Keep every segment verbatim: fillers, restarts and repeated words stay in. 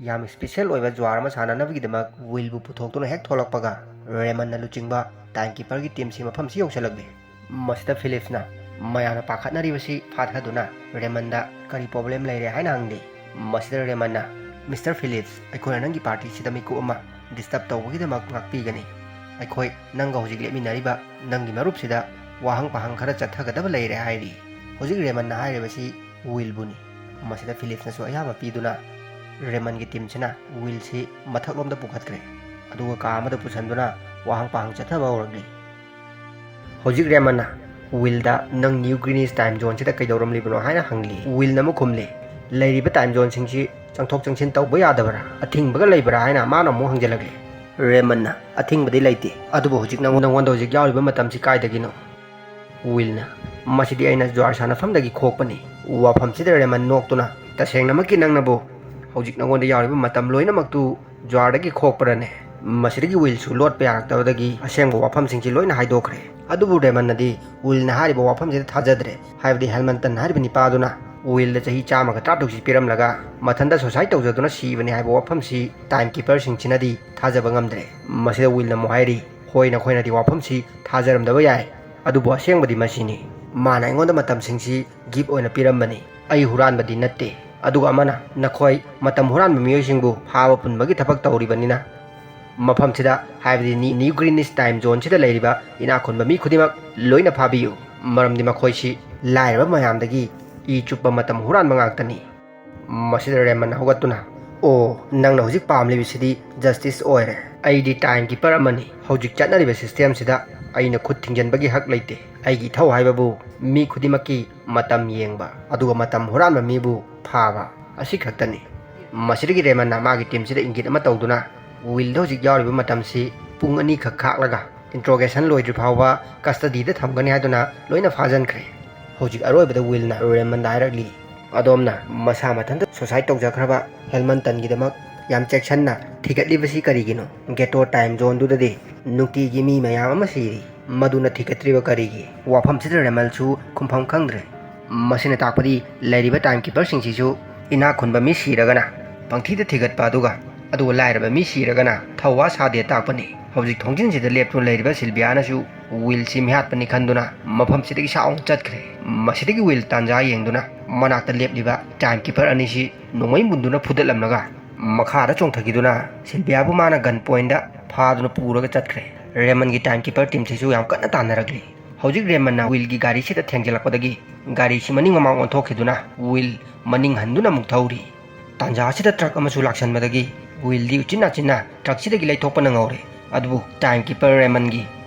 ꯌꯥꯝ ꯏꯁꯄꯤꯁꯦꯜ ꯑꯣꯏꯕ ꯖ꯭ꯋꯥꯔ ꯑꯃ ꯁꯥꯟꯅꯅꯕꯒꯤꯗꯃꯛ ꯋꯤꯜꯕꯨ ꯄꯨꯊꯣꯛꯇꯨꯅ ꯍꯦꯛ ꯊꯣꯛꯂꯛꯄꯒ, ꯔꯦꯃꯟꯅ ꯂꯨꯆꯤꯡꯕ ꯇꯥꯏꯝ ꯀꯤꯄꯔꯒꯤ ꯇꯤꯝꯁꯤ ꯃꯐꯝꯁꯤ ꯌꯧꯁꯤꯜꯂꯛꯂꯤ꯫ ꯃꯁꯤꯗ ꯐꯤꯂꯤꯞꯁꯅ ꯃꯌꯥꯝꯅ ꯄꯥꯈꯠꯅꯔꯤꯕꯁꯤ ꯐꯥꯊꯗꯨꯅ ꯔꯦꯃꯟꯗ ꯀꯔꯤ ꯄ꯭ꯔꯣꯕ꯭ꯂꯦꯝ ꯂꯩꯔꯦ ꯍꯥꯏꯅ ꯍꯪꯂꯤ꯫ ꯃꯁꯤꯗ ꯔꯦꯃꯟꯅ, "ꯃꯤꯁꯇꯔ ꯐꯤꯂꯤꯞꯁ, ꯑꯩꯈꯣꯏꯅ ꯅꯪꯒꯤ ꯄꯥꯔꯇꯤꯁꯤꯗ ꯃꯤꯀꯨꯞ ꯑꯃ ꯗꯤꯁꯇꯔꯕ ꯇꯧꯕꯒꯤꯗꯃꯛ ꯉꯥꯛꯄꯤꯒꯅꯤ꯫ ꯑꯩꯈꯣꯏ ꯅꯪꯒ ꯍꯧꯖꯤꯛ ꯂꯦꯞꯃꯤꯟꯅꯔꯤꯕ ꯅꯪꯒꯤ ꯃꯔꯨꯞꯁꯤꯗ ꯋꯥꯍꯪ ꯄꯥꯍꯪ ꯈꯔ ꯆꯠꯊꯒꯗꯕ ꯂꯩꯔꯦ" ꯍꯥꯏꯔꯤ꯫ ꯍꯧꯖꯤꯛ ꯔꯦꯃꯟꯅ ꯍꯥꯏꯔꯤꯕꯁꯤ ꯋꯤꯜꯕꯨꯅꯤ꯫ ꯃꯁꯤꯗ ꯐꯤꯂꯤꯞꯁꯅꯁꯨ ꯑꯌꯥꯕ ꯄꯤꯗꯨꯅ ꯔꯦꯃꯟꯒꯤ ꯇꯤꯝꯁꯤꯅ ꯋꯤꯜꯁꯤ ꯃꯊꯛꯂꯣꯝꯗ ꯄꯨꯈꯠꯈ꯭ꯔꯦ꯫ ꯑꯗꯨꯒ ꯀꯥ ꯑꯃꯗ ꯄꯨꯁꯤꯟꯗꯨꯅ ꯋꯥꯍꯪ ꯄꯥꯍꯪ ꯆꯠꯊꯕ ꯍꯧꯔꯛꯂꯤ꯫ ꯍꯧꯖꯤꯛ ꯔꯦꯃꯟꯅ ꯋꯤꯜꯗ, "ꯅꯪ ꯅ꯭ꯌꯨ ꯒ꯭ꯔꯤꯅꯤꯁ ꯇꯥꯏꯝ ꯖꯣꯟꯁꯤꯗ ꯀꯩꯗꯧꯔꯝꯂꯤꯕꯅꯣ?" ꯍꯥꯏꯅ ꯍꯪꯂꯤ꯫ ꯋꯤꯜꯅ ꯑꯃꯨꯛ ꯈꯨꯝꯂꯤ, "ꯂꯩꯔꯤꯕ ꯇꯥꯏꯝ ꯖꯣꯟꯁꯤꯡꯁꯤ ꯆꯪꯊꯣꯛ ꯆꯪꯁꯤꯟ ꯇꯧꯕ ꯌꯥꯗꯕꯔꯥ? ꯑꯊꯤꯡꯕꯒ ꯂꯩꯕꯔꯥ?" ꯍꯥꯏꯅ ꯃꯥꯅ ꯑꯃꯨꯛ ꯍꯪꯖꯤꯜꯂꯛꯂꯤ꯫ ꯔꯦꯃꯟꯅ, "ꯑꯊꯤꯡꯕꯗꯤ ꯂꯩꯇꯦ, ꯑꯗꯨꯕꯨ ꯍꯧꯖꯤꯛ ꯅꯪꯉꯣꯟ-, ꯅꯪꯉꯣꯟꯗ ꯍꯧꯖꯤꯛ ꯌꯥꯎꯔꯤꯕ ꯃꯇꯝꯁꯤ ꯀꯥꯏꯗꯒꯤꯅꯣ?" ꯋꯤꯜꯅ, "ꯃꯁꯤꯗꯤ ꯑꯩꯅ ꯖ꯭ꯋꯥꯔ ꯁꯥꯟꯅꯐꯝꯗꯒꯤ ꯈꯣꯛꯄꯅꯤ"꯫ ꯋꯥꯐꯝꯁꯤꯗ ꯔꯦꯃꯟ ꯅꯣꯛꯇꯨꯅ, "ꯇꯁꯦꯡꯅꯃꯛꯀꯤ ꯅꯪꯅꯕꯨ ꯍꯧꯖꯤꯛ ꯅꯉꯣꯟꯗ ꯌꯥꯎꯔꯤꯕ ꯃꯇꯝ ꯂꯣꯏꯅꯃꯛꯇꯨ ꯖ꯭ꯋꯥꯔꯗꯒꯤ ꯈꯣꯛꯄ꯭ꯔꯅꯦ?" ꯃꯁꯤꯗꯒꯤ ꯋꯤꯜꯁꯨ ꯂꯣꯠꯄ ꯌꯥꯔꯛꯇꯕꯗꯒꯤ ꯑꯁꯦꯡꯕ ꯋꯥꯐꯝꯁꯤꯡꯁꯤ ꯂꯣꯏꯅ ꯍꯥꯏꯗꯣꯛꯈ꯭ꯔꯦ꯫ ꯑꯗꯨꯕꯨ ꯔꯦꯃꯟꯅꯗꯤ ꯋꯤꯜꯅ ꯍꯥꯏꯔꯤꯕ ꯋꯥꯐꯝꯁꯤꯗ ꯊꯥꯖꯗ꯭ꯔꯦ, ꯍꯥꯏꯕꯗꯤ ꯍꯦꯜꯃꯟꯇꯟ ꯍꯥꯏꯔꯤꯕ ꯅꯤꯄꯥꯗꯨꯅ ꯋꯤꯜꯗ ꯆꯍꯤ ꯆꯥꯝꯃꯒ ꯇꯔꯥꯇꯔꯨꯛꯁꯤ ꯄꯤꯔꯝꯂꯒ ꯃꯊꯟꯇ ꯁꯨꯁꯥꯏꯗ ꯇꯧꯖꯗꯨꯅ ꯁꯤꯕꯅꯤ ꯍꯥꯏꯕ ꯋꯥꯐꯝꯁꯤ ꯇꯥꯏꯝ ꯀꯤꯄꯔꯁꯤꯡꯁꯤꯅꯗꯤ ꯊꯥꯖꯕ ꯉꯝꯗ꯭ꯔꯦ꯫ ꯃꯁꯤꯗ ꯋꯤꯜꯅ ꯑꯃꯨꯛ ꯍꯥꯏꯔꯤ, "ꯍꯣꯏ, ꯅꯈꯣꯏꯅꯗꯤ ꯋꯥꯐꯝꯁꯤ ꯊꯥꯖꯔꯝꯗꯕ ꯌꯥꯏ, ꯑꯗꯨꯕꯨ ꯑꯁꯦꯡꯕꯗꯤ ꯃꯁꯤꯅꯤ꯫ ꯃꯥꯅ ꯑꯩꯉꯣꯟꯗ ꯃꯇꯝꯁꯤꯡꯁꯤ ꯒꯤꯐ ꯑꯣꯏꯅ ꯄꯤꯔꯝꯕꯅꯤ꯫ ꯑꯩ ꯍꯨꯔꯥꯟꯕꯗꯤ ꯅꯠꯇꯦ"꯫ ꯑꯗꯨꯒ ꯑꯃꯅ, "ꯅꯈꯣꯏ ꯃꯇꯝ ꯍꯨꯔꯥꯟꯕ ꯃꯤꯑꯣꯏꯁꯤꯡꯕꯨ ꯐꯥꯕ ꯄꯨꯟꯕꯒꯤ ꯊꯕꯛ ꯇꯧꯔꯤꯕꯅꯤꯅ, ꯃꯐꯝꯁꯤꯗ, ꯍꯥꯏꯕꯗꯤ ꯅꯤ-, ꯅ꯭ꯌꯨ ꯒ꯭ꯔꯤꯅꯤꯁ ꯇꯥꯏꯝ ꯖꯣꯟꯁꯤꯗ ꯂꯩꯔꯤꯕ ꯏꯅꯥꯛ ꯈꯨꯟꯕ ꯃꯤ ꯈꯨꯗꯤꯡꯃꯛ ꯂꯣꯏꯅ ꯐꯥꯕꯤꯌꯨ, ꯃꯔꯝꯗꯤ ꯃꯈꯣꯏꯁꯤ ꯂꯥꯏꯔꯕ ꯃꯌꯥꯝꯗꯒꯤ ꯏ ꯆꯨꯞꯄ ꯃꯇꯝ ꯍꯨꯔꯥꯟꯕ ꯉꯥꯛꯇꯅꯤ"꯫ ꯃꯁꯤꯗ ꯔꯦꯃꯟ ꯍꯧꯒꯠꯇꯨꯅ, "ꯑꯣ, ꯅꯪꯅ ꯍꯧꯖꯤꯛ ꯄꯥꯝꯂꯤꯕꯁꯤꯗꯤ ꯖꯁꯇꯤꯁ ꯑꯣꯏꯔꯦ꯫ ꯑꯩꯗꯤ ꯇꯥꯏꯝ ꯀꯤꯄꯔ ꯑꯃꯅꯤ꯫ ꯍꯧꯖꯤꯛ ꯆꯠꯅꯔꯤꯕ ꯁꯤꯁꯇꯦꯝꯁꯤꯗ ꯑꯩꯅ ꯈꯨꯠ ꯊꯤꯡꯖꯤꯟꯕꯒꯤ ꯍꯛ ꯂꯩꯇꯦ꯫ ꯑꯩꯒꯤ ꯏꯊꯧ ꯍꯥꯏꯕꯕꯨ ꯃꯤ ꯈꯨꯗꯤꯡꯃꯛꯀꯤ ꯃꯇꯝ ꯌꯦꯡꯕ, ꯑꯗꯨꯒ ꯃꯇꯝ ꯍꯨꯔꯥꯟꯕ ꯃꯤꯕꯨ ꯐꯥꯕ, ꯑꯁꯤ ꯈꯛꯇꯅꯤ"꯫ ꯃꯁꯤꯗꯒꯤ ꯔꯦꯃꯟꯅ ꯃꯥꯒꯤ ꯇꯤꯝꯁꯤꯗ ꯏꯪꯒꯤꯠ ꯑꯃ ꯇꯧꯗꯨꯅ, ꯋꯤꯜꯗ ꯍꯧꯖꯤꯛ ꯌꯥꯎꯔꯤꯕ ꯃꯇꯝꯁꯤ ꯄꯨꯡ ꯑꯅꯤꯈꯛ ꯈꯥꯛꯂꯒ, ꯏꯟꯇ꯭ꯔꯣꯒꯦꯁꯟ ꯂꯣꯏꯗ꯭ꯔꯤ ꯐꯥꯎꯕ ꯀꯁꯇꯗꯤꯗ ꯊꯝꯒꯅꯤ ꯍꯥꯏꯗꯨꯅ ꯂꯣꯏꯅ ꯐꯥꯖꯟꯈ꯭ꯔꯦ꯫ ꯍꯧꯖꯤꯛ ꯑꯔꯣꯏꯕꯗ ꯋꯤꯜꯅ ꯔꯦꯃꯟꯗ ꯍꯥꯏꯔꯛꯂꯤ, "ꯑꯗꯣꯝꯅ ꯃꯁꯥ ꯃꯊꯟꯇ ꯁꯨꯁꯥꯏꯗ ꯇꯧꯖꯈ꯭ꯔꯕ ꯍꯦꯜꯃꯟꯇꯟꯒꯤꯗꯃꯛ ꯌꯥꯝ ꯆꯦꯛꯁꯟꯅ ꯊꯤꯒꯠꯂꯤꯕꯁꯤ ꯀꯔꯤꯒꯤꯅꯣ? ꯒꯦꯇꯣ ꯇꯥꯏꯝ ꯖꯣꯟꯗꯨꯗꯗꯤ ꯅꯨꯡꯇꯤꯒꯤ ꯃꯤ ꯃꯌꯥꯝ ꯑꯃ ꯁꯤꯔꯤ꯫ ꯃꯗꯨꯅ ꯊꯤꯒꯠꯇ꯭ꯔꯤꯕ ꯀꯔꯤꯒꯤ?" ꯋꯥꯐꯝꯁꯤꯗ ꯔꯦꯃꯜꯁꯨ ꯈꯨꯝꯐꯝ ꯈꯪꯗ꯭ꯔꯦ꯫ ꯃꯁꯤꯅ ꯇꯥꯛꯄꯗꯤ ꯂꯩꯔꯤꯕ ꯇꯥꯏꯝ ꯀꯤꯄꯔꯁꯤꯡꯁꯤꯁꯨ ꯏꯅꯥꯛ ꯈꯨꯟꯕ ꯃꯤ ꯁꯤꯔꯒꯅ ꯄꯪꯊꯤꯗ ꯊꯤꯒꯠꯄ ꯑꯗꯨꯒ, ꯑꯗꯨꯒ ꯂꯥꯏꯔꯕ ꯃꯤ ꯁꯤꯔꯒꯅ ꯊꯧꯋꯥ ꯁꯥꯗꯦ ꯇꯥꯛꯄꯅꯤ꯫ ꯍꯧꯖꯤꯛ ꯊꯣꯡꯖꯤꯟꯁꯤꯗ ꯂꯦꯞꯇꯨꯅ ꯂꯩꯔꯤꯕ ꯁꯤꯜꯕꯤꯌꯥꯅꯁꯨ ꯋꯤꯜꯁꯤ ꯃꯤꯍꯥꯠꯄꯅꯤ ꯈꯟꯗꯨꯅ ꯃꯐꯝꯁꯤꯗꯒꯤ ꯁꯥꯎꯅ ꯆꯠꯈ꯭ꯔꯦ꯫ ꯃꯁꯤꯗꯒꯤ ꯋꯤꯜ ꯇꯥꯟꯖꯥ ꯌꯦꯡꯗꯨꯅ ꯃꯅꯥꯛꯇ ꯂꯦꯞꯂꯤꯕ ꯇꯥꯏꯝ ꯀꯤꯄꯔ ꯑꯅꯤꯁꯤ ꯅꯣꯡꯃꯩ ꯃꯨꯟꯗꯨꯅ ꯐꯨꯗꯠꯂꯝꯂꯒ ꯃꯈꯥꯗ ꯆꯣꯡꯊꯈꯤꯗꯨꯅ ꯁꯤꯜꯕꯤꯌꯥꯕꯨ ꯃꯥꯅ ꯒꯟ ꯄꯣꯏꯟꯗ ꯐꯥꯗꯨꯅ ꯄꯨꯔꯒ ꯆꯠꯈ꯭ꯔꯦ꯫ ꯔꯦꯃꯟꯒꯤ ꯇꯥꯏꯝ ꯀꯤꯄꯔ ꯇꯤꯝꯁꯤꯁꯨ ꯌꯥꯝ ꯀꯟꯅ ꯇꯥꯟꯅꯔꯛꯂꯤ꯫ ꯍꯧꯖꯤꯛ ꯔꯦꯃꯟꯅ ꯋꯤꯜꯒꯤ ꯒꯥꯔꯤꯁꯤꯗ ꯊꯦꯡꯖꯤꯜꯂꯛꯄꯗꯒꯤ ꯒꯥꯔꯤꯁꯤ ꯃꯅꯤꯡ ꯃꯃꯥꯡ ꯑꯣꯟꯊꯣꯛꯈꯤꯗꯨꯅ ꯋꯤꯜ ꯃꯅꯤꯡ ꯍꯟꯗꯨꯅ ꯑꯃꯨꯛ ꯊꯧꯔꯤ꯫ ꯇꯥꯟꯖꯥ ꯑꯁꯤꯗ ꯇ꯭ꯔꯛ ꯑꯃꯁꯨ ꯂꯥꯛꯁꯟꯕꯗꯒꯤ ꯋꯤꯜꯗꯤ ꯎꯆꯤꯟ ꯅꯥꯆꯤꯟꯅ ꯇ꯭ꯔꯛꯁꯤꯗꯒꯤ ꯂꯩꯊꯣꯛꯄ ꯅꯪꯍꯧꯔꯦ꯫ ꯑꯗꯨꯕꯨ ꯇꯥꯏꯝ ꯀꯤꯄꯔ ꯔꯦꯃꯟꯒꯤ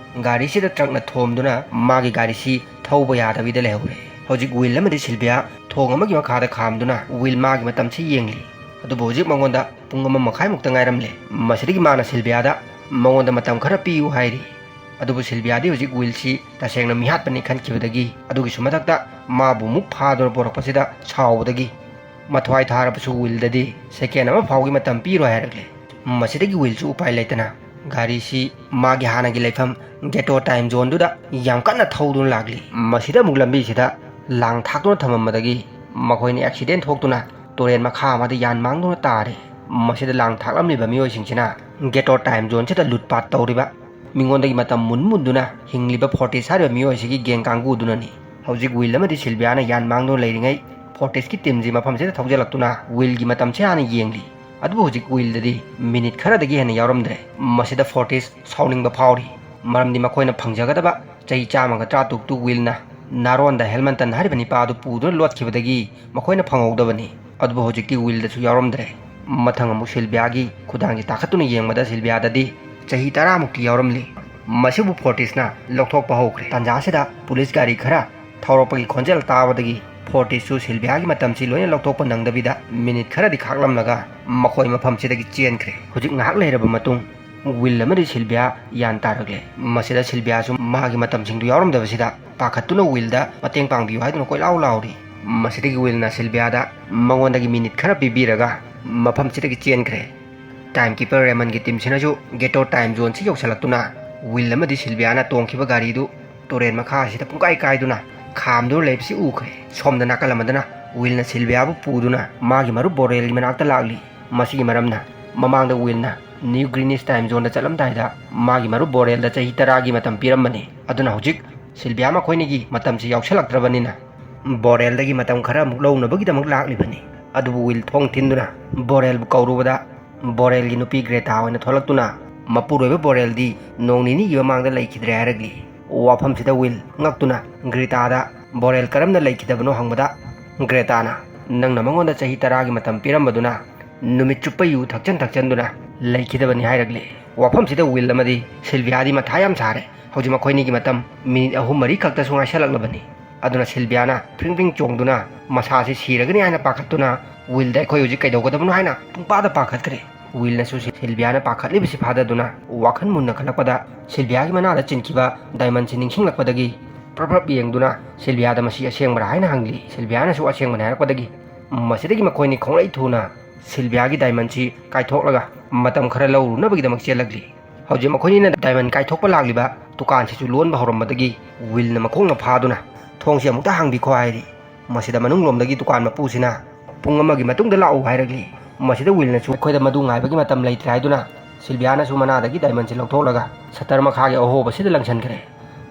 ꯒꯥꯔꯤꯁꯤꯗ ꯇ꯭ꯔꯛꯅ ꯊꯣꯝꯗꯨꯅ ꯃꯥꯒꯤ ꯒꯥꯔꯤꯁꯤ ꯊꯧꯕ ꯌꯥꯗꯕꯤꯗ ꯂꯩꯍꯧꯔꯦ꯫ ꯍꯧꯖꯤꯛ ꯋꯤꯜ ꯑꯃꯗꯤ ꯁꯤꯜꯕꯤꯌꯥ ꯊꯣꯡ ꯑꯃꯒꯤ ꯃꯈꯥꯗ ꯈꯥꯝꯗꯨꯅ ꯋꯤꯜ ꯃꯥꯒꯤ ꯃꯇꯝꯁꯤ ꯌꯦꯡꯂꯤ꯫ ꯑꯗꯨꯕꯨ ꯍꯧꯖꯤꯛ ꯃꯉꯣꯟꯗ ꯄꯨꯡ ꯑꯃ ꯃꯈꯥꯏꯃꯨꯛꯇ ꯉꯥꯏꯔꯝꯂꯦ꯫ ꯃꯁꯤꯗꯒꯤ ꯃꯥꯅ ꯁꯤꯜꯕꯤꯌꯥꯗ ꯃꯉꯣꯟꯗ ꯃꯇꯝ ꯈꯔ ꯄꯤꯌꯨ ꯍꯥꯏꯔꯤ꯫ ꯑꯗꯨꯕꯨ ꯁꯤꯜꯕꯤꯌꯥꯗꯤ ꯍꯧꯖꯤꯛ ꯋꯤꯜꯁꯤ ꯇꯁꯦꯡꯅ ꯃꯤꯍꯥꯠꯄꯅꯤ ꯈꯟꯈꯤꯕꯗꯒꯤ, ꯑꯗꯨꯒꯤꯁꯨ ꯃꯊꯛꯇ ꯃꯥꯕꯨ ꯑꯃꯨꯛ ꯐꯥꯗꯨꯅ ꯄꯣꯔꯛꯄꯁꯤꯗ ꯁꯥꯎꯕꯗꯒꯤ, ꯃꯊ꯭ꯋꯥꯏ ꯊꯥꯔꯕꯁꯨ ꯋꯤꯜꯗꯗꯤ ꯁꯦꯀꯦꯟ ꯑꯃ ꯐꯥꯎꯒꯤ ꯃꯇꯝ ꯄꯤꯔꯣꯏ ꯍꯥꯏꯔꯛꯂꯦ꯫ ꯃꯁꯤꯗꯒꯤ ꯋꯤꯜꯁꯨ ꯎꯄꯥꯏ ꯂꯩꯇꯅ ꯒꯥꯔꯤꯁꯤ ꯃꯥꯒꯤ ꯍꯥꯟꯅꯒꯤ ꯂꯩꯐꯝ ꯒꯦꯇꯣ ꯇꯥꯏꯝ ꯖꯣꯟꯗꯨꯗ ꯌꯥꯝ ꯀꯟꯅ ꯊꯧꯗꯨꯅ ꯂꯥꯛꯂꯤ꯫ ꯃꯁꯤꯗ ꯑꯃꯨꯛ ꯂꯝꯕꯤꯁꯤꯗ ꯂꯥꯡ ꯊꯥꯛꯇꯨꯅ ꯊꯝꯃꯝꯕꯗꯒꯤ ꯃꯈꯣꯏꯅ ꯑꯦꯛꯁꯤꯗꯦꯟ ꯊꯣꯛꯇꯨꯅ ꯇꯨꯔꯦꯟ ꯃꯈꯥ ꯑꯃꯗ ꯌꯥꯟ ꯃꯥꯡꯗꯨꯅ ꯇꯥꯔꯦ꯫ ꯃꯁꯤꯗ ꯂꯥꯡ ꯊꯥꯛꯂꯝꯂꯤꯕ ꯃꯤꯑꯣꯏꯁꯤꯡꯁꯤꯅ ꯒꯦꯇꯣ ꯇꯥꯏꯝ ꯖꯣꯟꯁꯤꯗ ꯂꯨꯠꯄꯥꯠ ꯇꯧꯔꯤꯕ, ꯃꯤꯉꯣꯟꯗꯒꯤ ꯃꯇꯝ ꯃꯨꯟ ꯃꯨꯟꯗꯨꯅ ꯍꯤꯡꯂꯤꯕ ꯐꯣꯔꯇꯤꯁ ꯍꯥꯏꯔꯤꯕ ꯃꯤꯑꯣꯏꯁꯤꯒꯤ ꯒꯦꯡ ꯀꯥꯡꯕꯨꯗꯨꯅꯅꯤ꯫ ꯍꯧꯖꯤꯛ ꯋꯤꯜ ꯑꯃꯗꯤ ꯁꯤꯜꯕꯤꯌꯥꯅ ꯌꯥꯟ ꯃꯥꯡꯗꯨꯅ ꯂꯩꯔꯤꯉꯩ, ꯐꯣꯔꯇꯤꯁꯀꯤ ꯇꯤꯝꯁꯤ ꯃꯐꯝꯁꯤꯗ ꯊꯧꯖꯤꯜꯂꯛꯇꯨꯅ ꯋꯤꯜꯒꯤ ꯃꯇꯝꯁꯤ ꯍꯥꯟꯅ ꯌꯦꯡꯂꯤ꯫ ꯑꯗꯨꯕꯨ ꯍꯧꯖꯤꯛ ꯋꯤꯜꯗꯗꯤ ꯃꯤꯅꯤꯠ ꯈꯔꯗꯒꯤ ꯍꯦꯟꯅ ꯌꯥꯎꯔꯝꯗ꯭ꯔꯦ꯫ ꯃꯁꯤꯗ ꯐꯣꯔꯇꯤꯁ ꯁꯥꯎꯅꯤꯡꯕ ꯐꯥꯎꯔꯤ, ꯃꯔꯝꯗꯤ ꯃꯈꯣꯏꯅ ꯐꯪꯖꯒꯗꯕ ꯆꯍꯤ ꯆꯥꯝꯃꯒ ꯇꯔꯥꯇꯔꯨꯛꯇꯨ ꯋꯤꯜꯅ ꯅꯥꯔꯣꯟꯗ ꯍꯦꯜꯃꯟꯇꯟ ꯍꯥꯏꯔꯤꯕ ꯅꯤꯄꯥ ꯑꯗꯨ ꯄꯨꯗꯨꯅ ꯂꯣꯠꯈꯤꯕꯗꯒꯤ ꯃꯈꯣꯏꯅ ꯐꯪꯍꯧꯗꯕꯅꯤ꯫ ꯑꯗꯨꯕꯨ ꯍꯧꯖꯤꯛꯇꯤ ꯋꯤꯜꯗꯁꯨ ꯌꯥꯎꯔꯝꯗ꯭ꯔꯦ꯫ ꯃꯊꯪ ꯑꯃꯨꯛ ꯁꯤꯜꯕꯤꯌꯥꯒꯤ ꯈꯨꯗꯥꯡꯁꯤ ꯇꯥꯈꯠꯇꯨꯅ ꯌꯦꯡꯕꯗ ꯁꯤꯜꯕꯤꯌꯥꯗꯗꯤ ꯆꯍꯤ ꯇꯔꯥꯃꯨꯛꯇꯤ ꯌꯥꯎꯔꯝꯂꯤ꯫ ꯃꯁꯤꯕꯨ ꯐꯣꯔꯇꯤꯁꯅ ꯂꯧꯊꯣꯛꯄ ꯍꯧꯈ꯭ꯔꯦ꯫ ꯇꯥꯟꯖꯥ ꯑꯁꯤꯗ ꯄꯨꯂꯤꯁ ꯒꯥꯔꯤ ꯈꯔ ꯊꯧꯔꯛꯄꯒꯤ ꯈꯣꯟꯖꯦꯜ ꯇꯥꯕꯗꯒꯤ ꯐꯣꯔꯇꯤꯁꯁꯨ ꯁꯤꯜꯕꯤꯌꯥꯒꯤ ꯃꯇꯝꯁꯤ ꯂꯣꯏꯅ ꯂꯧꯊꯣꯛꯄ ꯅꯪꯗꯕꯤꯗ ꯃꯤꯅꯤꯠ ꯈꯔꯗꯤ ꯈꯥꯛꯂꯝꯂꯒ ꯃꯈꯣꯏ ꯃꯐꯝꯁꯤꯗꯒꯤ ꯆꯦꯟꯈ꯭ꯔꯦ꯫ ꯍꯧꯖꯤꯛ ꯉꯥꯏꯍꯥꯛ ꯂꯩꯔꯕ ꯃꯇꯨꯡ ꯋꯤꯜ ꯑꯃꯗꯤ ꯁꯤꯜꯕꯤꯌꯥ ꯌꯥꯟ ꯇꯥꯔꯛꯂꯦ꯫ ꯃꯁꯤꯗ ꯁꯤꯜꯕꯤꯌꯥꯁꯨ ꯃꯥꯒꯤ ꯃꯇꯝꯁꯤꯡꯗꯨ ꯌꯥꯎꯔꯝꯗꯕꯁꯤꯗ ꯄꯥꯈꯠꯇꯨꯅ ꯋꯤꯜꯗ ꯃꯇꯦꯡ ꯄꯥꯡꯕꯤꯌꯨ ꯍꯥꯏꯗꯨꯅ ꯀꯣꯏꯂꯥꯎ ꯂꯥꯎꯔꯤ꯫ ꯃꯁꯤꯗꯒꯤ ꯋꯤꯜꯅ ꯁꯤꯜꯕꯤꯌꯥꯗ ꯃꯉꯣꯟꯗꯒꯤ ꯃꯤꯅꯤꯠ ꯈꯔ ꯄꯤꯕꯤꯔꯒ ꯃꯐꯝꯁꯤꯗꯒꯤ ꯆꯦꯟꯈ꯭ꯔꯦ꯫ ꯇꯥꯏꯝ ꯀꯤꯄꯔ ꯔꯦꯃꯟꯒꯤ ꯇꯤꯝꯁꯤꯅꯁꯨ ꯒꯦꯇꯣ ꯇꯥꯏꯝ ꯖꯣꯟꯁꯤ ꯌꯧꯁꯤꯜꯂꯛꯇꯨꯅ ꯋꯤꯜ ꯑꯃꯗꯤ ꯁꯤꯜꯕꯤꯌꯥꯅ ꯇꯣꯡꯈꯤꯕ ꯒꯥꯔꯤꯗꯨ ꯇꯨꯔꯦꯟ ꯃꯈꯥ ꯑꯁꯤꯗ ꯄꯨꯡꯀꯥꯏ ꯀꯥꯏꯗꯨꯅ ꯈꯥꯝꯗꯨꯅ ꯂꯩꯕꯁꯤ ꯎꯈ꯭ꯔꯦ꯫ ꯁꯣꯝꯗ ꯅꯥꯀꯜ ꯑꯃꯗꯅ ꯋꯤꯜꯅ ꯁꯤꯜꯕꯤꯌꯥꯕꯨ ꯄꯨꯗꯨꯅ ꯃꯥꯒꯤ ꯃꯔꯨꯞ ꯕꯣꯔꯦꯜꯒꯤ ꯃꯅꯥꯛꯇ ꯂꯥꯛꯂꯤ꯫ ꯃꯁꯤꯒꯤ ꯃꯔꯝꯅ ꯃꯃꯥꯡꯗ ꯋꯤꯜꯅ ꯅ꯭ꯌꯨ ꯒ꯭ꯔꯤꯅꯤꯁ ꯇꯥꯏꯝ ꯖꯣꯟꯗ ꯆꯠꯂꯝꯗꯥꯏꯗ ꯃꯥꯒꯤ ꯃꯔꯨꯞ ꯕꯣꯔꯦꯜꯗ ꯆꯍꯤ ꯇꯔꯥꯒꯤ ꯃꯇꯝ ꯄꯤꯔꯝꯕꯅꯤ꯫ ꯑꯗꯨꯅ ꯍꯧꯖꯤꯛ ꯁꯤꯜꯚꯤꯌꯥ ꯃꯈꯣꯏꯅꯤꯒꯤ ꯃꯇꯝꯁꯤ ꯌꯥꯎꯁꯜꯂꯛꯇ꯭ꯔꯕꯅꯤꯅ ꯕꯣꯔꯦꯜꯗꯒꯤ ꯃꯇꯝ ꯈꯔ ꯑꯃꯨꯛ ꯂꯧꯅꯕꯒꯤꯗꯃꯛ ꯂꯥꯛꯂꯤꯕꯅꯤ꯫ ꯑꯗꯨꯕꯨ ꯋꯤꯜ ꯊꯣꯡ ꯊꯤꯟꯗꯨꯅ ꯕꯣꯔꯦꯜꯕꯨ ꯀꯧꯔꯨꯕꯗ ꯕꯣꯔꯦꯜꯒꯤ ꯅꯨꯄꯤ ꯒ꯭ꯔꯦꯇꯥ ꯑꯣꯏꯅ ꯊꯣꯛꯂꯛꯇꯨꯅ ꯃꯄꯨꯔꯣꯏꯕ ꯕꯣꯔꯦꯜꯗꯤ ꯅꯣꯡ ꯅꯤꯅꯤꯒꯤ ꯃꯃꯥꯡꯗ ꯂꯩꯈꯤꯗ꯭ꯔꯦ ꯍꯥꯏꯔꯛꯂꯤ꯫ ꯋꯥꯐꯝꯁꯤꯗ ꯋꯤꯜ ꯉꯛꯇꯨꯅ ꯒ꯭ꯔꯦꯇꯥꯗ ꯕꯣꯔꯦꯜ ꯀꯔꯝꯅ ꯂꯩꯈꯤꯗꯕꯅꯣ ꯍꯪꯕꯗ ꯒ꯭ꯔꯦꯇꯥꯅ ꯅꯪꯅ ꯃꯉꯣꯟꯗ ꯆꯍꯤ ꯇꯔꯥꯒꯤ ꯃꯇꯝ ꯄꯤꯔꯝꯕꯗꯨꯅ ꯅꯨꯃꯤꯠ ꯆꯨꯞꯄ ꯌꯨ ꯊꯛꯆꯟ ꯊꯛꯆꯟꯗꯨꯅ ꯂꯩꯈꯤꯗꯕꯅꯤ ꯍꯥꯏꯔꯛꯂꯤ꯫ ꯋꯥꯐꯝꯁꯤꯗ ꯋꯤꯜ ꯑꯃꯗꯤ ꯁꯤꯜꯚꯤꯌꯥꯗꯤ ꯃꯊꯥ ꯌꯥꯝ ꯁꯥꯔꯦ꯫ ꯍꯧꯖꯤꯛ ꯃꯈꯣꯏꯅꯤꯒꯤ ꯃꯇꯝ ꯃꯤꯅꯤꯠ ꯑꯍꯨꯝ ꯃꯔꯤ ꯈꯛꯇꯁꯨ ꯉꯥꯏꯁꯜꯂꯛꯂꯕꯅꯤ꯫ ꯑꯗꯨꯅ ꯁꯤꯜꯚꯤꯌꯥꯅ ꯐ꯭ꯔꯤꯡ ꯐ꯭ꯔꯤꯡ ꯆꯣꯡꯗꯨꯅ ꯃꯁꯥꯁꯤ ꯁꯤꯔꯒꯅꯤ ꯍꯥꯏꯅ ꯄꯥꯈꯠꯇꯨꯅ ꯋꯤꯜꯗ ꯑꯩꯈꯣꯏ ꯍꯧꯖꯤꯛ ꯀꯩꯗꯧꯒꯗꯕꯅꯣ ꯍꯥꯏꯅ ꯄꯨꯡꯄꯥꯗ ꯄꯥꯈꯠꯈ꯭ꯔꯦ꯫ ꯋꯤꯜꯅꯁꯨ ꯁꯤꯜꯚꯤꯌꯥꯅ ꯄꯥꯈꯠꯂꯤꯕꯁꯤ ꯐꯥꯗꯗꯨꯅ ꯋꯥꯈꯜ ꯃꯨꯟꯅ ꯈꯜꯂꯛꯄꯗ ꯁꯤꯜꯚꯤꯌꯥꯒꯤ ꯃꯅꯥꯗ ꯆꯤꯟꯈꯤꯕ ꯗꯥꯏꯃꯟꯁꯤ ꯅꯤꯡꯁꯤꯡꯂꯛꯄꯗꯒꯤ ꯄ꯭ꯔꯞ ꯄ꯭ꯔꯞ ꯌꯦꯡꯗꯨꯅ ꯁꯤꯜꯚꯤꯌꯥꯗ ꯃꯁꯤ ꯑꯁꯦꯡꯕꯔꯥ ꯍꯥꯏꯅ ꯍꯪꯂꯤ꯫ ꯁꯤꯜꯚꯤꯌꯥꯅꯁꯨ ꯑꯁꯦꯡꯕꯅꯤ ꯍꯥꯏꯔꯛꯄꯗꯒꯤ ꯃꯁꯤꯗꯒꯤ ꯃꯈꯣꯏꯅꯤ ꯈꯣꯡꯂꯩ ꯊꯨꯅ ꯁꯤꯜꯚꯤꯌꯥꯒꯤ ꯗꯥꯏꯃꯟꯁꯤ ꯀꯥꯏꯊꯣꯛꯂꯒ ꯃꯇꯝ ꯈꯔ ꯂꯧꯔꯨꯅꯕꯒꯤꯗꯃꯛ ꯆꯦꯜꯂꯛꯂꯤ꯫ ꯍꯧꯖꯤꯛ ꯃꯈꯣꯏꯅꯤꯅ ꯗꯥꯏꯃꯟ ꯀꯥꯏꯊꯣꯛꯄ ꯂꯥꯛꯂꯤꯕ ꯗꯨꯀꯥꯟꯁꯤꯁꯨ ꯂꯣꯟꯕ ꯍꯧꯔꯝꯕꯗꯒꯤ ꯋꯤꯜꯅ ꯃꯈꯣꯡꯅ ꯐꯥꯗꯨꯅ ꯊꯣꯡꯁꯤ ꯑꯃꯨꯛꯇ ꯍꯥꯡꯕꯤꯈꯣ ꯍꯥꯏꯔꯤ꯫ ꯃꯁꯤꯗ ꯃꯅꯨꯡꯂꯣꯝꯗꯒꯤ ꯗꯨꯀꯥꯟ ꯃꯄꯨꯁꯤꯅ ꯄꯨꯡ ꯑꯃꯒꯤ ꯃꯇꯨꯡꯗ ꯂꯥꯛꯎ ꯍꯥꯏꯔꯛꯂꯤ꯫ ꯃꯁꯤꯗ ꯋꯤꯜꯅꯁꯨ ꯑꯩꯈꯣꯏꯗ ꯃꯗꯨ ꯉꯥꯏꯕꯒꯤ ꯃꯇꯝ ꯂꯩꯇ꯭ꯔꯦ ꯍꯥꯏꯗꯨꯅ ꯁꯤꯜꯚꯤꯌꯥꯅꯁꯨ ꯃꯅꯥꯗꯒꯤ ꯗꯥꯏꯃꯟꯁꯤ ꯂꯧꯊꯣꯛꯂꯒ ꯁꯇꯔ ꯃꯈꯥꯒꯤ ꯑꯍꯣꯕꯁꯤꯗ ꯂꯪꯁꯤꯟꯈ꯭ꯔꯦ꯫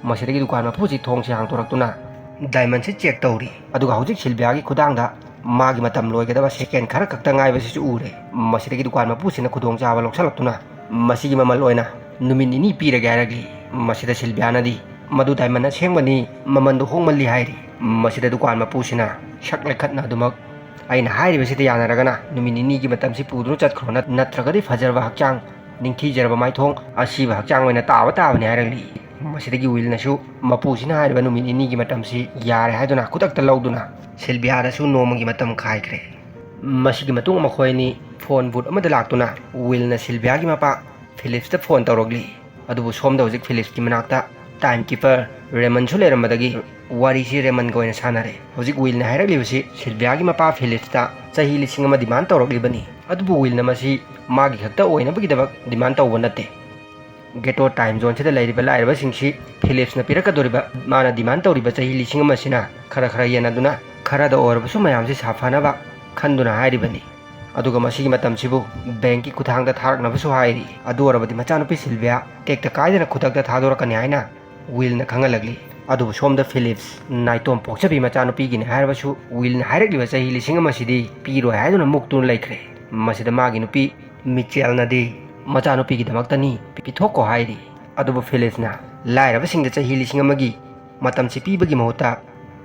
ꯃꯁꯤꯗꯒꯤ ꯗꯨꯀꯥꯟ ꯃꯄꯨꯁꯤ ꯊꯣꯡꯁꯤ ꯍꯥꯡꯗꯣꯔꯛꯇꯨꯅ ꯗꯥꯏꯃꯟꯁꯤ ꯆꯦꯛ ꯇꯧꯔꯤ꯫ ꯑꯗꯨꯒ ꯍꯧꯖꯤꯛ ꯁꯤꯜꯚꯤꯌꯥꯒꯤ ꯈꯨꯗꯥꯡꯗ ꯃꯥꯒꯤ ꯃꯇꯝ ꯂꯣꯏꯒꯗꯕ ꯁꯦꯀꯦꯟ ꯈꯔ ꯈꯛꯇ ꯉꯥꯏꯕꯁꯤꯁꯨ ꯎꯔꯦ꯫ ꯃꯁꯤꯗꯒꯤ ꯗꯨꯀꯥꯟ ꯃꯄꯨꯁꯤꯅ ꯈꯨꯗꯣꯡꯆꯥꯕ ꯂꯧꯁꯤꯜꯂꯛꯇꯨꯅ ꯃꯁꯤꯒꯤ ꯃꯃꯜ ꯑꯣꯏꯅ ꯅꯨꯃꯤꯠ ꯅꯤꯅꯤ ꯄꯤꯔꯒꯦ ꯍꯥꯏꯔꯛꯂꯤ꯫ ꯃꯁꯤꯗ ꯁꯤꯜꯚꯤꯌꯥꯅꯗꯤ ꯃꯗꯨ ꯗꯥꯏꯃꯟ ꯑꯁꯦꯡꯕꯅꯤ, ꯃꯃꯜꯗꯨ ꯍꯣꯡꯃꯜꯂꯤ ꯍꯥꯏꯔꯤ꯫ ꯃꯁꯤꯗ ꯗꯨꯀꯥꯟ ꯃꯄꯨꯁꯤꯅ ꯁꯛ ꯂꯩꯈꯠꯅ ꯑꯗꯨꯃꯛ ꯑꯩꯅ ꯍꯥꯏꯔꯤꯕꯁꯤꯗ ꯌꯥꯅꯔꯒꯅ ꯅꯨꯃꯤꯠ ꯅꯤꯅꯤꯒꯤ ꯃꯇꯝꯁꯤ ꯄꯨꯗꯨꯅ ꯆꯠꯈ꯭ꯔꯣ, ꯅꯠ-, ꯅꯠꯇ꯭ꯔꯒꯗꯤ ꯐꯖꯔꯕ ꯍꯛꯆꯥꯡ, ꯅꯤꯡꯊꯤꯖꯔꯕ ꯃꯥꯏꯊꯣꯡ, ꯑꯁꯤꯕ ꯍꯛꯆꯥꯡ ꯑꯣꯏꯅ ꯇꯥꯕ ꯇꯥꯕꯅꯤ ꯍꯥꯏꯔꯛꯂꯤ꯫ ꯃꯁꯤꯗꯒꯤ ꯋꯤꯜꯅꯁꯨ ꯃꯄꯨꯁꯤꯅ ꯍꯥꯏꯔꯤꯕ ꯅꯨꯃꯤꯠ ꯅꯤꯅꯤꯒꯤ ꯃꯇꯝꯁꯤ ꯌꯥꯔꯦ ꯍꯥꯏꯗꯨꯅ ꯈꯨꯗꯛꯇ ꯂꯧꯗꯨꯅ ꯁꯤꯜꯚꯤꯌꯥꯗꯁꯨ ꯅꯣꯡꯃꯒꯤ ꯃꯇꯝ ꯈꯥꯏꯈ꯭ꯔꯦ꯫ ꯃꯁꯤꯒꯤ ꯃꯇꯨꯡ ꯃꯈꯣꯏ ꯑꯅꯤ ꯐꯣꯟ ꯕꯨꯠ ꯑꯃꯗ ꯂꯥꯛꯇꯨꯅ ꯋꯤꯜꯅ ꯁꯤꯜꯚꯤꯌꯥꯒꯤ ꯃꯄꯥ ꯐꯤꯂꯤꯞꯁꯇ ꯐꯣꯟ ꯇꯧꯔꯛꯂꯤ꯫ ꯑꯗꯨꯕꯨ ꯁꯣꯝꯗ ꯍꯧꯖꯤꯛ ꯐꯤꯂꯤꯞꯁꯀꯤ ꯃꯅꯥꯛꯇ ꯇꯥꯏꯝ ꯀꯤꯄꯔ ꯔꯦꯃꯟꯁꯨ ꯂꯩꯔꯝꯕꯗꯒꯤ ꯋꯥꯔꯤꯁꯤ ꯔꯦꯃꯟꯒ ꯑꯣꯏꯅ ꯁꯥꯟꯅꯔꯦ꯫ ꯍꯧꯖꯤꯛ ꯋꯤꯜꯅ ꯍꯥꯏꯔꯛꯂꯤꯕꯁꯤ ꯁꯤꯜꯚꯤꯌꯥꯒꯤ ꯃꯄꯥ ꯐꯤꯂꯤꯞꯁꯇ ꯆꯍꯤ ꯂꯤꯁꯤꯡ ꯑꯃ ꯗꯤꯃꯥꯟ ꯇꯧꯔꯛꯂꯤꯕꯅꯤ꯫ ꯑꯗꯨꯕꯨ ꯋꯤꯜꯅ ꯃꯁꯤ ꯃꯥꯒꯤ ꯈꯛꯇ ꯑꯣꯏꯅꯕꯒꯤꯗꯃꯛ ꯗꯤꯃꯥꯟ ꯇꯧꯕ ꯅꯠꯇꯦ꯫ ꯒꯦꯇꯣ ꯇꯥꯏꯝ ꯖꯣꯟꯁꯤꯗ ꯂꯩꯔꯤꯕ ꯂꯥꯏꯔꯕꯁꯤꯡꯁꯤ ꯐꯤꯂꯤꯞꯁꯅ ꯄꯤꯔꯛꯀꯗꯧꯔꯤꯕ ꯃꯥꯅ ꯗꯤꯃꯥꯟ ꯇꯧꯔꯤꯕ ꯆꯍꯤ ꯂꯤꯁꯤꯡ ꯑꯃꯁꯤꯅ ꯈꯔ ꯈꯔ ꯌꯦꯟꯅꯗꯨꯅ ꯈꯔꯗ ꯑꯣꯏꯔꯕꯁꯨ ꯃꯌꯥꯝꯁꯤ ꯁꯥꯐꯅꯕ ꯈꯟꯗꯨꯅ ꯍꯥꯏꯔꯤꯕꯅꯤ꯫ ꯑꯗꯨꯒ ꯃꯁꯤꯒꯤ ꯃꯇꯝꯁꯤꯕꯨ ꯕꯦꯡꯛꯀꯤ ꯈꯨꯠꯊꯥꯡꯗ ꯊꯥꯔꯛꯅꯕꯁꯨ ꯍꯥꯏꯔꯤ꯫ ꯑꯗꯨ ꯑꯣꯏꯔꯕꯗꯤ ꯃꯆꯥꯅꯨꯄꯤ ꯁꯤꯜꯚꯤꯌꯥ ꯇꯦꯛꯇ ꯀꯥꯏꯗꯅ ꯈꯨꯗꯛꯇ ꯊꯥꯗꯣꯔꯛꯀꯅꯤ ꯍꯥꯏꯅ ꯋꯤꯜꯅ ꯈꯪꯍꯜꯂꯛꯂꯤ꯫ ꯑꯗꯨꯕꯨ ꯁꯣꯝꯗ ꯐꯤꯂꯤꯞꯁ ꯅꯥꯏꯇꯣꯝ ꯄꯣꯛꯆꯕꯤ ꯃꯆꯥꯅꯨꯄꯤꯒꯤꯅꯤ ꯍꯥꯏꯔꯕꯁꯨ ꯋꯤꯜꯅ ꯍꯥꯏꯔꯛꯂꯤꯕ ꯆꯍꯤ ꯂꯤꯁꯤꯡ ꯑꯃꯁꯤꯗꯤ ꯄꯤꯔꯣꯏ ꯍꯥꯏꯗꯨꯅ ꯃꯨꯛꯇꯨꯅ ꯂꯩꯈ꯭ꯔꯦ꯫ ꯃꯁꯤꯗ ꯃꯥꯒꯤ ꯅꯨꯄꯤ ꯃꯤꯆꯦꯜꯅꯗꯤ ꯃꯆꯥꯅꯨꯄꯤꯒꯤꯗꯃꯛꯇꯅꯤ ꯄꯤꯊꯣꯛꯀꯣ ꯍꯥꯏꯔꯤ꯫ ꯑꯗꯨꯕꯨ ꯐꯤꯂꯤꯞꯁꯅ ꯂꯥꯏꯔꯕꯁꯤꯡꯗ ꯆꯍꯤ ꯂꯤꯁꯤꯡ ꯑꯃꯒꯤ ꯃꯇꯝꯁꯤ ꯄꯤꯕꯒꯤ ꯃꯍꯨꯠꯇ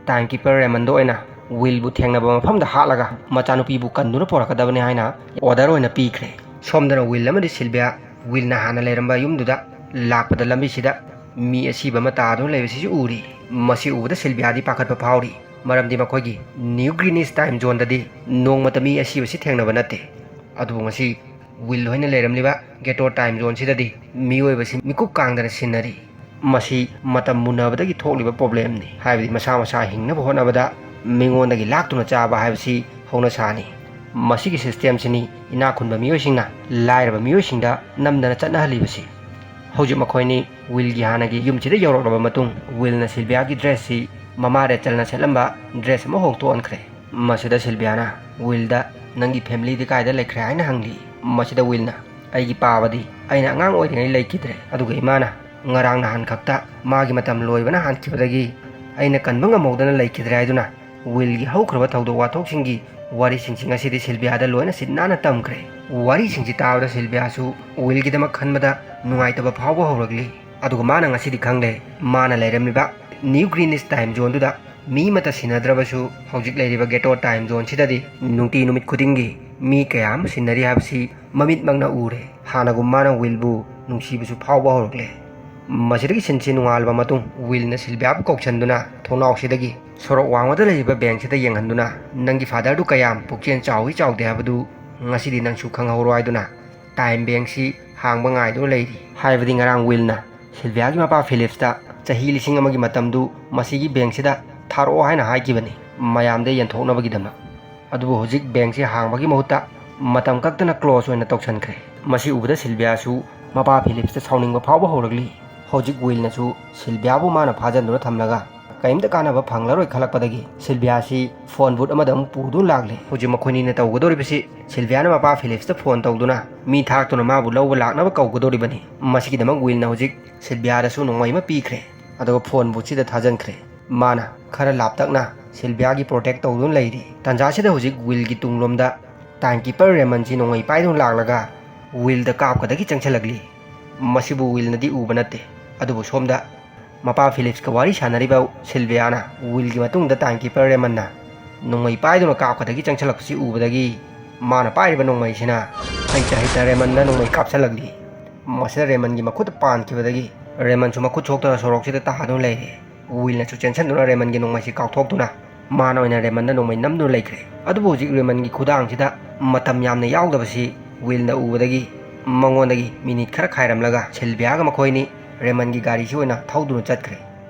ꯇꯥꯏꯝ ꯀꯤꯄꯔ ꯔꯦꯃꯟꯗꯣ ꯑꯣꯏꯅ ꯋꯤꯜꯕꯨ ꯊꯦꯡꯅꯕ ꯃꯐꯝꯗ ꯍꯥꯠꯂꯒ ꯃꯆꯥꯅꯨꯄꯤꯕꯨ ꯀꯟꯗꯨꯅ ꯄꯨꯔꯛꯀꯗꯕꯅꯤ ꯍꯥꯏꯅ ꯑꯣꯔꯗꯔ ꯑꯣꯏꯅ ꯄꯤꯈ꯭ꯔꯦ꯫ ꯁꯣꯝꯗꯅ ꯋꯤꯜ ꯑꯃꯗꯤ ꯁꯤꯜꯚꯤꯌꯥ ꯋꯤꯜꯅ ꯍꯥꯟꯅ ꯂꯩꯔꯝꯕ ꯌꯨꯝꯗꯨꯗ ꯂꯥꯛꯄꯗ ꯂꯝꯕꯤꯁꯤꯗ ꯃꯤ ꯑꯁꯤꯕ ꯑꯃ ꯇꯥꯗꯨꯅ ꯂꯩꯕꯁꯤꯁꯨ ꯎꯔꯤ꯫ ꯃꯁꯤ ꯎꯕꯗ ꯁꯤꯜꯚꯤꯌꯥꯗꯤ ꯄꯥꯈꯠꯄ ꯐꯥꯎꯔꯤ, ꯃꯔꯝꯗꯤ ꯃꯈꯣꯏꯒꯤ ꯅ꯭ꯌꯨ ꯒ꯭ꯔꯤꯅꯤꯁ ꯇꯥꯏꯝ ꯖꯣꯟꯗꯗꯤ ꯅꯣꯡꯃꯇ ꯃꯤ ꯑꯁꯤꯕꯁꯤ ꯊꯦꯡꯅꯕ ꯅꯠꯇꯦ꯫ ꯑꯗꯨꯕꯨ ꯉꯁꯤ ꯋꯤꯜ ꯍꯣꯏꯅ ꯂꯩꯔꯝꯂꯤꯕ ꯒꯦꯇꯣ ꯇꯥꯏꯝ ꯖꯣꯟꯁꯤꯗꯗꯤ ꯃꯤꯑꯣꯏꯕꯁꯤ ꯃꯤꯀꯨꯞ ꯀꯥꯡꯗꯅ ꯁꯤꯟꯅꯔꯤ꯫ ꯃꯁꯤ ꯃꯇꯝ ꯃꯨꯟꯅꯕꯗꯒꯤ ꯊꯣꯛꯂꯤꯕ ꯄ꯭ꯔꯣꯕ꯭ꯂꯦꯝꯅꯤ, ꯍꯥꯏꯕꯗꯤ ꯃꯁꯥ ꯃꯁꯥ ꯍꯤꯡꯅꯕ ꯍꯣꯠꯅꯕꯗ ꯃꯤꯉꯣꯟꯗꯒꯤ ꯂꯥꯛꯇꯨꯅ ꯆꯥꯕ ꯍꯥꯏꯕꯁꯤ ꯍꯧꯅꯁꯥꯅꯤ꯫ ꯃꯁꯤꯒꯤ ꯁꯤꯁꯇꯦꯝꯁꯤꯅꯤ ꯏꯅꯥꯛ ꯈꯨꯟꯕ ꯃꯤꯑꯣꯏꯁꯤꯡꯅ ꯂꯥꯏꯔꯕ ꯃꯤꯑꯣꯏꯁꯤꯡꯗ ꯅꯝꯗꯅ ꯆꯠꯅꯍꯜꯂꯤꯕꯁꯤ꯫ ꯍꯧꯖꯤꯛ ꯃꯈꯣꯏꯅꯤ ꯋꯤꯜꯒꯤ ꯍꯥꯟꯅꯒꯤ ꯌꯨꯝꯁꯤꯗ ꯌꯧꯔꯛꯂꯕ ꯃꯇꯨꯡ ꯋꯤꯜꯅ ꯁꯤꯜꯚꯤꯌꯥꯒꯤ ꯗ꯭ꯔꯦꯁꯁꯤ ꯃꯃꯥ ꯔꯦꯆꯜꯅ ꯁꯦꯠꯂꯝꯕ ꯗ꯭ꯔꯦꯁ ꯑꯃ ꯍꯣꯡꯗꯣꯛꯍꯟꯈ꯭ꯔꯦ꯫ ꯃꯁꯤꯗ ꯁꯤꯜꯚꯤꯌꯥꯅ ꯋꯤꯜꯗ "ꯅꯪꯒꯤ ꯐꯦꯃꯤꯂꯤꯗꯤ ꯀꯥꯏꯗ ꯂꯩꯈ꯭ꯔꯦ?" ꯍꯥꯏꯅ ꯍꯪꯂꯤ꯫ ꯃꯁꯤꯗ ꯋꯤꯜꯅ "ꯑꯩꯒꯤ ꯄꯥꯕꯗꯤ ꯑꯩꯅ ꯑꯉꯥꯡ ꯑꯣꯏꯔꯤꯉꯩ ꯂꯩꯈꯤꯗ꯭ꯔꯦ, ꯑꯗꯨꯒ ꯏꯃꯥꯅ ꯉꯔꯥꯡ ꯅꯍꯥꯟ ꯈꯛꯇ ꯃꯥꯒꯤ ꯃꯇꯝ ꯂꯣꯏꯕꯅ ꯍꯥꯟꯈꯤꯕꯗꯒꯤ ꯑꯩꯅ ꯀꯟꯕ ꯉꯝꯍꯧꯗꯅ ꯂꯩꯈꯤꯗ꯭ꯔꯦ" ꯍꯥꯏꯗꯨꯅ ꯋꯤꯜꯒꯤ ꯍꯧꯈ꯭ꯔꯕ ꯊꯧꯗꯣꯛ ꯋꯥꯊꯣꯛꯁꯤꯡꯒꯤ ꯋꯥꯔꯤꯁꯤꯡꯁꯤꯡ ꯑꯁꯤꯗꯤ ꯁꯤꯜꯚꯤꯌꯥꯗ ꯂꯣꯏꯅ ꯁꯤꯠ ꯅꯥꯟꯅ ꯇꯝꯈ꯭ꯔꯦ꯫ ꯋꯥꯔꯤꯁꯤꯡꯁꯤ ꯇꯥꯕꯗ ꯁꯤꯜꯚꯤꯌꯥꯁꯨ ꯋꯤꯜꯒꯤꯗꯃꯛ ꯈꯟꯕꯗ ꯅꯨꯡꯉꯥꯏꯇꯕ ꯐꯥꯎꯕ ꯍꯧꯔꯛꯂꯤ꯫ ꯑꯗꯨꯒ ꯃꯥꯅ ꯉꯁꯤꯗꯤ ꯈꯪꯂꯦ, ꯃꯥꯅ ꯂꯩꯔꯝꯃꯤꯕ ꯅ꯭ꯌꯨ ꯒ꯭ꯔꯤꯅꯤꯁ ꯇꯥꯏꯝ ꯖꯣꯟꯗꯨꯗ ꯃꯤ ꯑꯃꯠꯇ ꯁꯤꯟꯅꯗ꯭ꯔꯕꯁꯨ, ꯍꯧꯖꯤꯛ ꯂꯩꯔꯤꯕ ꯒꯦꯇꯣ ꯇꯥꯏꯝ ꯖꯣꯟꯁꯤꯗꯗꯤ ꯅꯨꯡꯇꯤ ꯅꯨꯃꯤꯠ ꯈꯨꯗꯤꯡꯒꯤ ꯃꯤ ꯀꯌꯥ ꯑꯃ ꯁꯤꯟꯅꯔꯤ ꯍꯥꯏꯕꯁꯤ ꯃꯃꯤꯠꯃꯛꯅ ꯎꯔꯦ꯫ ꯍꯥꯟꯅꯒꯨꯝ ꯃꯥꯅ ꯋꯤꯜꯕꯨ ꯅꯨꯡꯁꯤꯕꯁꯨ ꯐꯥꯎꯕ ꯍꯧꯔꯛꯂꯦ꯫ ꯃꯁꯤꯗꯒꯤ ꯁꯤꯟꯁꯤ ꯅꯨꯡꯉꯥꯜꯂꯕ ꯃꯇꯨꯡ, ꯋꯤꯜꯅ ꯁꯤꯜꯚꯤꯌꯥꯕꯨ ꯀꯧꯁꯤꯟꯗꯨꯅ ꯊꯣꯡꯅꯥꯎꯁꯤꯗꯒꯤ ꯁꯣꯔꯣꯛ ꯋꯥꯡꯃꯗ ꯂꯩꯔꯤꯕ ꯕꯦꯡꯁꯤꯗ ꯌꯦꯡꯍꯟꯗꯨꯅ, "ꯅꯪꯒꯤ ꯐꯥꯗꯔꯗꯨ ꯀꯌꯥꯝ ꯄꯨꯛꯆꯦꯜ ꯆꯥꯎꯏ ꯆꯥꯎꯗꯦ ꯍꯥꯏꯕꯗꯨ ꯉꯁꯤꯗꯤ ꯅꯪꯁꯨ ꯈꯪꯍꯧꯔꯣ" ꯍꯥꯏꯗꯨꯅ ꯇꯥꯏꯝ ꯕꯦꯡꯁꯤ ꯍꯥꯡꯕ ꯉꯥꯏꯗꯨꯅ ꯂꯩꯔꯤ꯫ ꯍꯥꯏꯕꯗꯤ ꯉꯔꯥꯡ ꯋꯤꯜꯅ ꯁꯤꯜꯚꯤꯌꯥꯒꯤ ꯃꯄꯥ ꯐꯤꯂꯤꯞꯁꯇ ꯆꯍꯤ ꯂꯤꯁꯤꯡ ꯑꯃꯒꯤ ꯃꯇꯝꯗꯨ ꯃꯁꯤꯒꯤ ꯕꯦꯡꯁꯤꯗ ꯊꯥꯔꯛꯑꯣ ꯍꯥꯏꯅ ꯍꯥꯏꯈꯤꯕꯅꯤ, ꯃꯌꯥꯝꯗ ꯌꯦꯟꯊꯣꯛꯅꯕꯒꯤꯗꯃꯛ꯫ ꯑꯗꯨꯕꯨ ꯍꯧꯖꯤꯛ ꯕꯦꯡꯁꯤ ꯍꯥꯡꯕꯒꯤ ꯃꯍꯨꯠꯇ ꯃꯇꯝ ꯀꯛꯇꯅ ꯀ꯭ꯂꯣꯖ ꯑꯣꯏꯅ ꯇꯧꯁꯟꯈ꯭ꯔꯦ꯫ ꯃꯁꯤ ꯎꯕꯗ ꯁꯤꯜꯚꯤꯌꯥꯁꯨ ꯃꯄꯥ ꯐꯤꯂꯤꯞꯁꯇ ꯁꯥꯎꯅꯤꯡꯕ ꯐꯥꯎꯕ ꯍꯧꯔꯛꯂꯤ꯫ ꯍꯧꯖꯤꯛ ꯋꯤꯜꯅꯁꯨ ꯁꯤꯜꯚꯤꯌꯥꯕꯨ ꯃꯥꯅ ꯐꯥꯖꯟꯗꯨꯅ ꯊꯝꯂꯒ ꯀꯔꯤꯝꯇ ꯀꯥꯟꯅꯕ ꯐꯪꯂꯔꯣꯏ ꯈꯜꯂꯛꯄꯗꯒꯤ ꯁꯤꯜꯚꯤꯌꯥꯁꯤ ꯐꯣꯟ ꯕꯨꯠ ꯑꯃꯗ ꯑꯃꯨꯛ ꯄꯨꯗꯨꯅ ꯂꯥꯛꯂꯦ꯫ ꯍꯧꯖꯤꯛ ꯃꯈꯣꯏꯅꯤꯅ ꯇꯧꯒꯗꯧꯔꯤꯕꯁꯤ ꯁꯤꯜꯚꯤꯌꯥꯅ ꯃꯄꯥ ꯐꯤꯂꯤꯞꯁꯇ ꯐꯣꯟ ꯇꯧꯗꯨꯅ ꯃꯤ ꯊꯥꯔꯛꯇꯨꯅ ꯃꯥꯕꯨ ꯂꯧꯕ ꯂꯥꯛꯅꯕ ꯀꯧꯒꯗꯧꯔꯤꯕꯅꯤ꯫ ꯃꯁꯤꯒꯤꯗꯃꯛ ꯋꯤꯜꯅ ꯍꯧꯖꯤꯛ ꯁꯤꯜꯚꯤꯌꯥꯗꯁꯨ ꯅꯣꯡꯃꯩ ꯑꯃ ꯄꯤꯈ꯭ꯔꯦ꯫ ꯑꯗꯨꯒ ꯐꯣꯟ ꯕꯨꯠꯁꯤꯗ ꯊꯥꯖꯤꯟꯈ꯭ꯔꯦ꯫ ꯃꯥꯅ ꯈꯔ ꯂꯥꯞꯇꯛꯅ ꯁꯤꯜꯚꯤꯌꯥꯒꯤ ꯄ꯭ꯔꯣꯇꯦꯛ ꯇꯧꯗꯨꯅ ꯂꯩꯔꯤ꯫ ꯇꯥꯟꯖꯥꯁꯤꯗ ꯍꯧꯖꯤꯛ ꯋꯤꯜꯒꯤ ꯇꯨꯡꯂꯣꯝꯗ ꯇꯥꯏꯝ ꯀꯤꯄꯔ ꯔꯦꯃꯟꯁꯤ ꯅꯣꯡꯃꯩ ꯄꯥꯏꯗꯨꯅ ꯂꯥꯛꯂꯒ ꯋꯤꯜꯗ ꯀꯥꯞꯀꯗꯒꯤ ꯆꯪꯁꯤꯜꯂꯛꯂꯤ꯫ ꯃꯁꯤꯕꯨ ꯋꯤꯜꯅꯗꯤ ꯎꯕ ꯅꯠꯇꯦ꯫ ꯑꯗꯨꯕꯨ ꯁꯣꯝꯗ ꯃꯄꯥ ꯐꯤꯂꯤꯞꯁꯀ ꯋꯥꯔꯤ ꯁꯥꯟꯅꯔꯤꯕ ꯁꯤꯜꯚꯤꯌꯥꯅ ꯋꯤꯜꯒꯤ ꯃꯇꯨꯡꯗ ꯇꯥꯏꯝ ꯀꯤꯄꯔ ꯔꯦꯃꯟꯅ ꯅꯣꯡꯃꯩ ꯄꯥꯏꯗꯨꯅ ꯀꯥꯞꯀꯗꯒꯤ ꯆꯪꯁꯤꯜꯂꯛꯄꯁꯤ ꯎꯕꯗꯒꯤ ꯃꯥꯅ ꯄꯥꯏꯔꯤꯕ ꯅꯣꯡꯃꯩꯁꯤꯅ ꯍꯩꯇ ꯍꯩꯇ ꯔꯦꯃꯟꯗ ꯅꯣꯡꯃꯩ ꯀꯥꯞꯁꯤꯜꯂꯛꯂꯤ꯫ ꯃꯁꯤꯗ ꯔꯦꯃꯟꯒꯤ ꯃꯈꯨꯠꯇ ꯄꯥꯟꯈꯤꯕꯗꯒꯤ ꯔꯦꯃꯟꯁꯨ ꯃꯈꯨꯠ ꯁꯣꯛꯇꯅ ꯁꯣꯔꯣꯛꯁꯤꯗ ꯇꯥꯗꯨꯅ ꯂꯩꯔꯦ꯫ ꯋꯤꯜꯅꯁꯨ ꯆꯦꯟꯁꯤꯟꯗꯨꯅ ꯔꯦꯃꯟꯒꯤ ꯅꯣꯡꯃꯩꯁꯤ ꯀꯥꯎꯊꯣꯛꯇꯨꯅ ꯃꯥꯅ ꯑꯣꯏꯅ ꯔꯦꯃꯟꯗ ꯅꯣꯡꯃꯩ ꯅꯝꯗꯨꯅ ꯂꯩꯈ꯭ꯔꯦ꯫ ꯑꯗꯨꯕꯨ ꯍꯧꯖꯤꯛ ꯔꯦꯃꯟꯒꯤ ꯈꯨꯗꯥꯡꯁꯤꯗ ꯃꯇꯝ ꯌꯥꯝꯅ ꯌꯥꯎꯗꯕꯁꯤ ꯋꯤꯜꯅ ꯎꯕꯗꯒꯤ ꯃꯉꯣꯟꯗꯒꯤ ꯃꯤꯅꯤꯠ ꯈꯔ ꯈꯥꯏꯔꯝꯂꯒ ꯁꯤꯜꯚꯤꯌꯥꯒ ꯃꯈꯣꯏꯅꯤ ꯔꯦꯃꯟꯒꯤ ꯒꯥꯔꯤꯁꯤ ꯑꯣꯏꯅ ꯊꯧꯗꯨꯅ ꯆꯠꯈ꯭ꯔꯦ꯫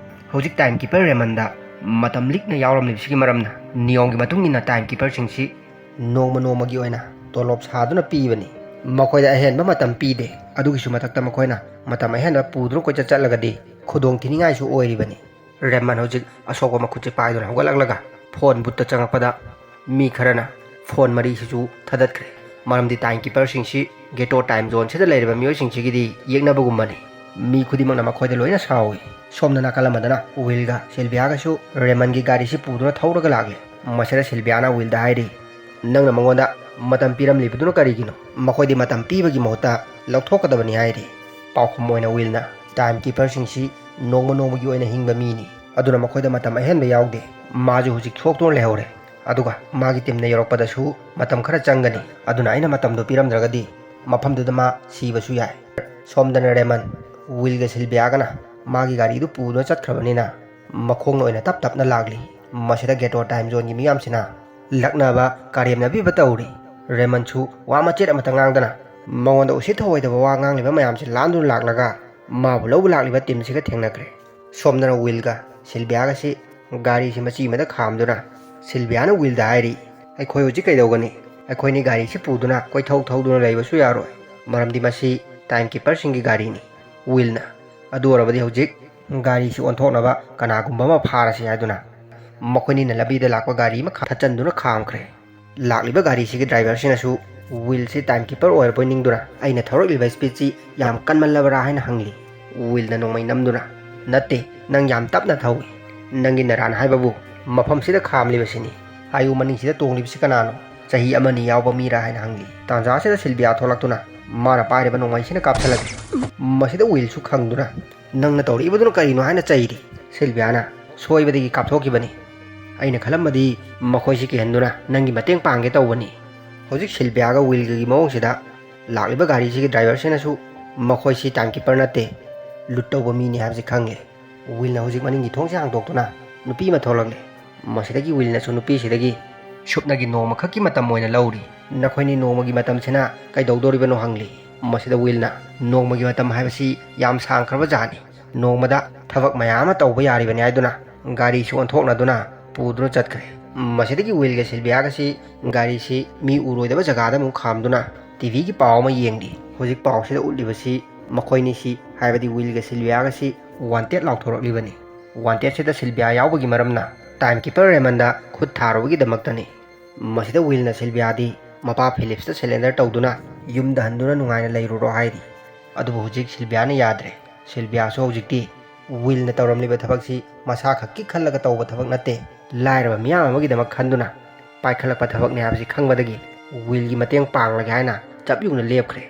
ꯍꯧꯖꯤꯛ ꯇꯥꯏꯝ ꯀꯤꯄꯔ ꯔꯦꯃꯟꯗ ꯃꯇꯝ ꯂꯤꯛꯅ ꯌꯥꯎꯔꯝꯂꯤꯕꯁꯤꯒꯤ ꯃꯔꯝꯅ ꯅꯤꯌꯣꯝꯒꯤ ꯃꯇꯨꯡ ꯏꯟꯅ ꯇꯥꯏꯝ ꯀꯤꯄꯔꯁꯤꯡꯁꯤ ꯅꯣꯡꯃ ꯅꯣꯡꯃꯒꯤ ꯑꯣꯏꯅ ꯇꯣꯂꯣꯞ ꯁꯥꯗꯨꯅ ꯄꯤꯕꯅꯤ꯫ ꯃꯈꯣꯏꯗ ꯑꯍꯦꯟꯕ ꯃꯇꯝ ꯄꯤꯗꯦ꯫ ꯑꯗꯨꯒꯤꯁꯨ ꯃꯊꯛꯇ ꯃꯈꯣꯏꯅ ꯃꯇꯝ ꯑꯍꯦꯟꯕ ꯄꯨꯗꯨꯅ ꯀꯣꯏꯆꯠ ꯆꯠꯂꯒꯗꯤ ꯈꯨꯗꯣꯡ ꯊꯤꯅꯤꯡꯉꯥꯏꯁꯨ ꯑꯣꯏꯔꯤꯕꯅꯤ꯫ ꯔꯦꯃꯟ ꯍꯧꯖꯤꯛ ꯑꯁꯣꯛꯄ ꯃꯈꯨꯠꯁꯦ ꯄꯥꯏꯗꯨꯅ ꯍꯧꯒꯠꯂꯛꯂꯒ ꯐꯣꯟ ꯕꯨꯠꯇ ꯆꯪꯉꯛꯄꯗ ꯃꯤ ꯈꯔꯅ ꯐꯣꯟ ꯃꯔꯤꯁꯤꯁꯨ ꯊꯥꯗꯠꯈ꯭ꯔꯦ꯫ ꯃꯔꯝꯗꯤ ꯇꯥꯏꯝ ꯀꯤꯄꯔꯁꯤꯡꯁꯤ ꯒꯦꯇꯣ ꯇꯥꯏꯝ ꯖꯣꯟꯁꯤꯗ ꯂꯩꯔꯤꯕ ꯃꯤꯑꯣꯏꯁꯤꯡꯁꯤꯒꯤꯗꯤ ꯌꯦꯛꯅꯕꯒꯨꯝꯕꯅꯤ꯫ ꯃꯤ ꯈꯨꯗꯤꯡꯃꯛꯅ ꯃꯈꯣꯏꯗ ꯂꯣꯏꯅ ꯁꯥꯎꯏ꯫ ꯁꯣꯝꯗ ꯅꯥꯀꯜ ꯑꯃꯗꯅ ꯋꯤꯜꯒ ꯁꯤꯜꯚꯤꯌꯥꯒꯁꯨ ꯔꯦꯃꯟꯒꯤ ꯒꯥꯔꯤꯁꯤ ꯄꯨꯗꯨꯅ ꯊꯧꯔꯒ ꯂꯥꯛꯂꯤ꯫ ꯃꯁꯤꯗ ꯁꯤꯜꯚꯤꯌꯥꯅ ꯋꯤꯜꯗ ꯍꯥꯏꯔꯤ, "ꯅꯪꯅ ꯃꯉꯣꯟꯗ ꯃꯇꯝ ꯄꯤꯔꯝꯂꯤꯕꯗꯨꯅ ꯀꯔꯤꯒꯤꯅꯣ? ꯃꯈꯣꯏꯗꯤ ꯃꯇꯝ ꯄꯤꯕꯒꯤ ꯃꯍꯨꯠꯇ ꯂꯧꯊꯣꯛꯀꯗꯕꯅꯤ" ꯍꯥꯏꯔꯤ꯫ ꯄꯥꯎꯈꯨꯝ ꯑꯣꯏꯅ ꯋꯤꯜꯅ, "ꯇꯥꯏꯝ ꯀꯤꯄꯔꯁꯤꯡꯁꯤ ꯅꯣꯡꯃ ꯅꯣꯡꯃꯒꯤ ꯑꯣꯏꯅ ꯍꯤꯡꯕ ꯃꯤꯅꯤ, ꯑꯗꯨꯅ ꯃꯈꯣꯏꯗ ꯃꯇꯝ ꯑꯍꯦꯟꯕ ꯌꯥꯎꯗꯦ꯫ ꯃꯥꯁꯨ ꯍꯧꯖꯤꯛ ꯁꯣꯛꯇꯨꯅ ꯂꯩꯍꯧꯔꯦ, ꯑꯗꯨꯒ ꯃꯥꯒꯤ ꯇꯤꯝꯅ ꯌꯧꯔꯛꯄꯗꯁꯨ ꯃꯇꯝ ꯈꯔ ꯆꯪꯒꯅꯤ, ꯑꯗꯨꯅ ꯑꯩꯅ ꯃꯇꯝꯗꯣ ꯄꯤꯔꯝꯗ꯭ꯔꯒꯗꯤ ꯃꯐꯝꯗꯨꯗ ꯃꯥ ꯁꯤꯕꯁꯨ ꯌꯥꯏ"꯫ ꯁꯣꯝꯗꯅ ꯔꯦꯃꯟ ꯋꯤꯜꯒ ꯁꯤꯜꯚꯤꯌꯥꯒꯅ ꯃꯥꯒꯤ ꯒꯥꯔꯤꯗꯨ ꯄꯨꯗꯨꯅ ꯆꯠꯈ꯭ꯔꯕꯅꯤꯅ ꯃꯈꯣꯡꯅ ꯑꯣꯏꯅ ꯇꯞ ꯇꯞꯅ ꯂꯥꯛꯂꯤ꯫ ꯃꯁꯤꯗ ꯒꯦꯇꯣ ꯇꯥꯏꯝ ꯖꯣꯟꯒꯤ ꯃꯤꯌꯥꯝꯁꯤꯅ ꯂꯛꯅꯕ ꯀꯔꯦꯝꯅꯕꯤꯕ ꯇꯧꯔꯤ꯫ ꯔꯦꯃꯟꯁꯨ ꯋꯥ ꯃꯆꯦꯠ ꯑꯃꯇ ꯉꯥꯡꯗꯅ ꯃꯉꯣꯟꯗ ꯎꯁꯤꯠ ꯊꯑꯣꯏꯗꯕ ꯋꯥ ꯉꯥꯡꯂꯤꯕ ꯃꯌꯥꯝꯁꯤ ꯂꯥꯟꯗꯨꯅ ꯂꯥꯛꯂꯒ ꯃꯥꯕꯨ ꯂꯧꯕ ꯂꯥꯛꯂꯤꯕ ꯇꯤꯝꯁꯤꯒ ꯊꯦꯡꯅꯈ꯭ꯔꯦ꯫ ꯁꯣꯝꯗꯅ ꯋꯤꯜꯒ ꯁꯤꯜꯚꯤꯌꯥꯒꯁꯤ ꯒꯥꯔꯤꯁꯤ ꯃꯆꯤ ꯑꯃꯗ ꯈꯥꯝꯗꯨꯅ ꯁꯤꯜꯚꯤꯌꯥꯅ ꯋꯤꯜꯗ ꯍꯥꯏꯔꯤ, "ꯑꯩꯈꯣꯏ ꯍꯧꯖꯤꯛ ꯀꯩꯗꯧꯒꯅꯤ? ꯑꯩꯈꯣꯏꯅꯤ ꯒꯥꯔꯤꯁꯤ ꯄꯨꯗꯨꯅ ꯀꯣꯏꯊꯧ ꯊꯧꯗꯨꯅ ꯂꯩꯕꯁꯨ ꯌꯥꯔꯣꯏ, ꯃꯔꯝꯗꯤ ꯃꯁꯤ ꯇꯥꯏꯝ ꯀꯤꯄꯔꯁꯤꯡꯒꯤ ꯒꯥꯔꯤꯅꯤ"꯫ ꯋꯤꯜꯅ, "ꯑꯗꯨ ꯑꯣꯏꯔꯕꯗꯤ ꯍꯧꯖꯤꯛ ꯒꯥꯔꯤꯁꯤ ꯑꯣꯟꯊꯣꯛꯅꯕ ꯀꯅꯥꯒꯨꯝꯕ ꯑꯃ ꯐꯥꯔꯁꯤ ꯍꯥꯏꯗꯨꯅ ꯃꯈꯣꯏꯅꯤꯅ ꯂꯝꯕꯤꯗ ꯂꯥꯛꯄ ꯒꯥꯔꯤ ꯑꯃ ꯊꯠꯆꯟꯗꯨꯅ ꯈꯥꯝꯈ꯭ꯔꯦ꯫ ꯂꯥꯛꯂꯤꯕ ꯒꯥꯔꯤꯁꯤꯒꯤ ꯗ꯭ꯔꯥꯏꯚꯔꯁꯤꯅꯁꯨ ꯋꯤꯜꯁꯤ ꯇꯥꯏꯝ ꯀꯤꯄꯔ ꯑꯣꯏꯔꯕꯣꯏ ꯅꯤꯡꯗꯨꯅ ꯑꯩꯅ ꯊꯧꯔꯛꯂꯤꯕ ꯁ꯭ꯄꯤꯗꯁꯤ ꯌꯥꯝ ꯀꯟꯃꯜꯂꯕ꯭ꯔꯥ ꯍꯥꯏꯅ ꯍꯪꯂꯤ꯫ ꯋꯤꯜꯅ ꯅꯣꯡꯃꯩ ꯅꯝꯗꯨꯅ, "ꯅꯠꯇꯦ, ꯅꯪ ꯌꯥꯝ ꯇꯞꯅ ꯊꯧꯏ꯫ ꯅꯪꯒꯤ ꯅꯔꯥꯟ ꯍꯥꯏꯕꯕꯨ ꯃꯐꯝꯁꯤꯗ ꯈꯥꯝꯂꯤꯕꯁꯤꯅꯤ꯫ ꯍꯥꯏꯌꯨ, ꯃꯅꯤꯡꯁꯤꯗ ꯇꯣꯡꯂꯤꯕꯁꯤ ꯀꯅꯥꯅꯣ? ꯆꯍꯤ ꯑꯃꯅꯤ ꯌꯥꯎꯕ ꯃꯤꯔꯥ?" ꯍꯥꯏꯅ ꯍꯪꯂꯤ꯫ ꯇꯥꯟꯖꯥꯁꯤꯗ ꯁꯤꯜꯕꯤꯌꯥ ꯊꯣꯛꯂꯛꯇꯨꯅ ꯃꯥꯅ ꯄꯥꯏꯔꯤꯕ ꯅꯣꯡꯃꯩꯁꯤꯅ ꯀꯥꯞꯁꯤꯜꯂꯛꯏ꯫ ꯃꯁꯤꯗ ꯋꯤꯜꯁꯨ ꯈꯪꯗꯨꯅ, "ꯅꯪꯅ ꯇꯧꯔꯛꯏꯕꯗꯨꯅ ꯀꯔꯤꯅꯣ?" ꯍꯥꯏꯅ ꯆꯩꯔꯤ꯫ ꯁꯤꯜꯕꯤꯌꯥꯅ, "ꯁꯣꯏꯕꯗꯒꯤ ꯀꯥꯞꯊꯣꯛꯈꯤꯕꯅꯤ꯫ ꯑꯩꯅ ꯈꯜꯂꯝꯕꯗꯤ ꯃꯈꯣꯏꯁꯤ ꯀꯤꯍꯟꯗꯨꯅ ꯅꯪꯒꯤ ꯃꯇꯦꯡ ꯄꯥꯡꯒꯦ ꯇꯧꯕꯅꯤ꯫" ꯍꯧꯖꯤꯛ ꯁꯤꯜꯕꯤꯌꯥꯒ ꯋꯤꯜꯒꯒꯤ ꯃꯑꯣꯡꯁꯤꯗ ꯂꯥꯛꯂꯤꯕ ꯒꯥꯔꯤꯁꯤꯒꯤ ꯗ꯭ꯔꯥꯏꯚꯔꯁꯤꯅꯁꯨ ꯃꯈꯣꯏꯁꯤ ꯇꯥꯏꯝ ꯀꯤꯄꯔ ꯅꯠꯇꯦ, ꯂꯨꯠ ꯇꯧꯕ ꯃꯤꯅꯤ ꯍꯥꯏꯕꯁꯤ ꯈꯪꯂꯦ꯫ ꯋꯤꯜꯅ ꯍꯧꯖꯤꯛ ꯃꯅꯤꯡꯒꯤ ꯊꯣꯡꯁꯦ ꯍꯥꯡꯗꯣꯛꯇꯨꯅ ꯅꯨꯄꯤ ꯑꯃ ꯊꯣꯛꯂꯛꯂꯦ꯫ ꯃꯁꯤꯗꯒꯤ ꯋꯤꯜꯅꯁꯨ ꯅꯨꯄꯤꯁꯤꯗꯒꯤ, "ꯁꯨꯞꯅꯒꯤ ꯅꯣꯡꯃꯈꯛꯀꯤ ꯃꯇꯝ ꯑꯣꯏꯅ ꯂꯧꯔꯤ꯫ ꯅꯈꯣꯏꯅꯤ ꯅꯣꯡꯃꯒꯤ ꯃꯇꯝꯁꯤꯅ ꯀꯩꯗꯧꯗꯣꯔꯤꯕꯅꯣ?" ꯍꯪꯂꯤ꯫ ꯃꯁꯤꯗ ꯋꯤꯜꯅ, "ꯅꯣꯡꯃꯒꯤ ꯃꯇꯝ ꯍꯥꯏꯕꯁꯤ ꯌꯥꯝ ꯁꯥꯡꯈ꯭ꯔꯕ ꯖꯥꯠꯅꯤ꯫ ꯅꯣꯡꯃꯗ ꯊꯕꯛ ꯃꯌꯥꯝ ꯑꯃ ꯇꯧꯕ ꯌꯥꯔꯤꯕꯅꯤ" ꯍꯥꯏꯗꯨꯅ ꯒꯥꯔꯤꯁꯨ ꯑꯣꯟꯊꯣꯛꯅꯗꯨꯅ ꯄꯨꯗꯨꯅ ꯆꯠꯈ꯭ꯔꯦ꯫ ꯃꯁꯤꯗꯒꯤ ꯋꯤꯜꯒ ꯁꯤꯜꯕꯤꯌꯥꯒꯁꯤ ꯒꯥꯔꯤꯁꯤ ꯃꯤ ꯎꯔꯣꯏꯗꯕ ꯖꯒꯥꯗ ꯑꯃꯨꯛ ꯈꯥꯝꯗꯨꯅ ꯇꯤꯚꯤꯒꯤ ꯄꯥꯎ ꯑꯃ ꯌꯦꯡꯂꯤ꯫ ꯍꯧꯖꯤꯛ ꯄꯥꯎꯁꯤꯗ ꯎꯠꯂꯤꯕꯁꯤ ꯃꯈꯣꯏꯅꯤꯁꯤ, ꯍꯥꯏꯕꯗꯤ ꯋꯤꯜꯒ ꯁꯤꯜꯕꯤꯌꯥꯒꯁꯤ ꯋꯥꯟꯇꯦꯠ ꯂꯥꯎꯊꯣꯔꯛꯂꯤꯕꯅꯤ꯫ ꯋꯥꯟꯇꯦꯠꯁꯤꯗ ꯁꯤꯜꯕꯤꯌꯥ ꯌꯥꯎꯕꯒꯤ ꯃꯔꯝꯅ ꯇꯥꯏꯝ ꯀꯤꯄꯔ ꯔꯦꯃꯟꯗ ꯈꯨꯠ ꯊꯥꯔꯨꯕꯒꯤꯗꯃꯛꯇꯅꯤ꯫ ꯃꯁꯤꯗ ꯋꯤꯜꯅ ꯁꯤꯜꯕꯤꯌꯥꯗꯤ ꯃꯄꯥ ꯐꯤꯂꯤꯞꯁꯇ ꯁꯦꯂꯦꯟꯗꯔ ꯇꯧꯗꯨꯅ ꯌꯨꯝꯗ ꯍꯟꯗꯨꯅ ꯅꯨꯡꯉꯥꯏꯅ ꯂꯩꯔꯨꯔꯣ ꯍꯥꯏꯔꯤ꯫ ꯑꯗꯨꯕꯨ ꯍꯧꯖꯤꯛ ꯁꯤꯜꯕꯤꯌꯥꯅ ꯌꯥꯗ꯭ꯔꯦ꯫ ꯁꯤꯜꯕꯤꯌꯥꯁꯨ ꯍꯧꯖꯤꯛꯇꯤ ꯋꯤꯜꯅ ꯇꯧꯔꯝꯂꯤꯕ ꯊꯕꯛꯁꯤ ꯃꯁꯥ ꯈꯛꯀꯤ ꯈꯜꯂꯒ ꯇꯧꯕ ꯊꯕꯛ ꯅꯠꯇꯦ, ꯂꯥꯏꯔꯕ ꯃꯤꯌꯥꯝ ꯑꯃꯒꯤꯗꯃꯛ ꯈꯟꯗꯨꯅ ꯄꯥꯏꯈꯠꯂꯛꯄ ꯊꯕꯛꯅꯤ ꯍꯥꯏꯕꯁꯤ ꯈꯪꯕꯗꯒꯤ ꯋꯤꯜꯒꯤ ꯃꯇꯦꯡ ꯄꯥꯡꯂꯒꯦ ꯍꯥꯏꯅ ꯆꯞ ꯌꯨꯡꯅ ꯂꯦꯞꯈ꯭ꯔꯦ꯫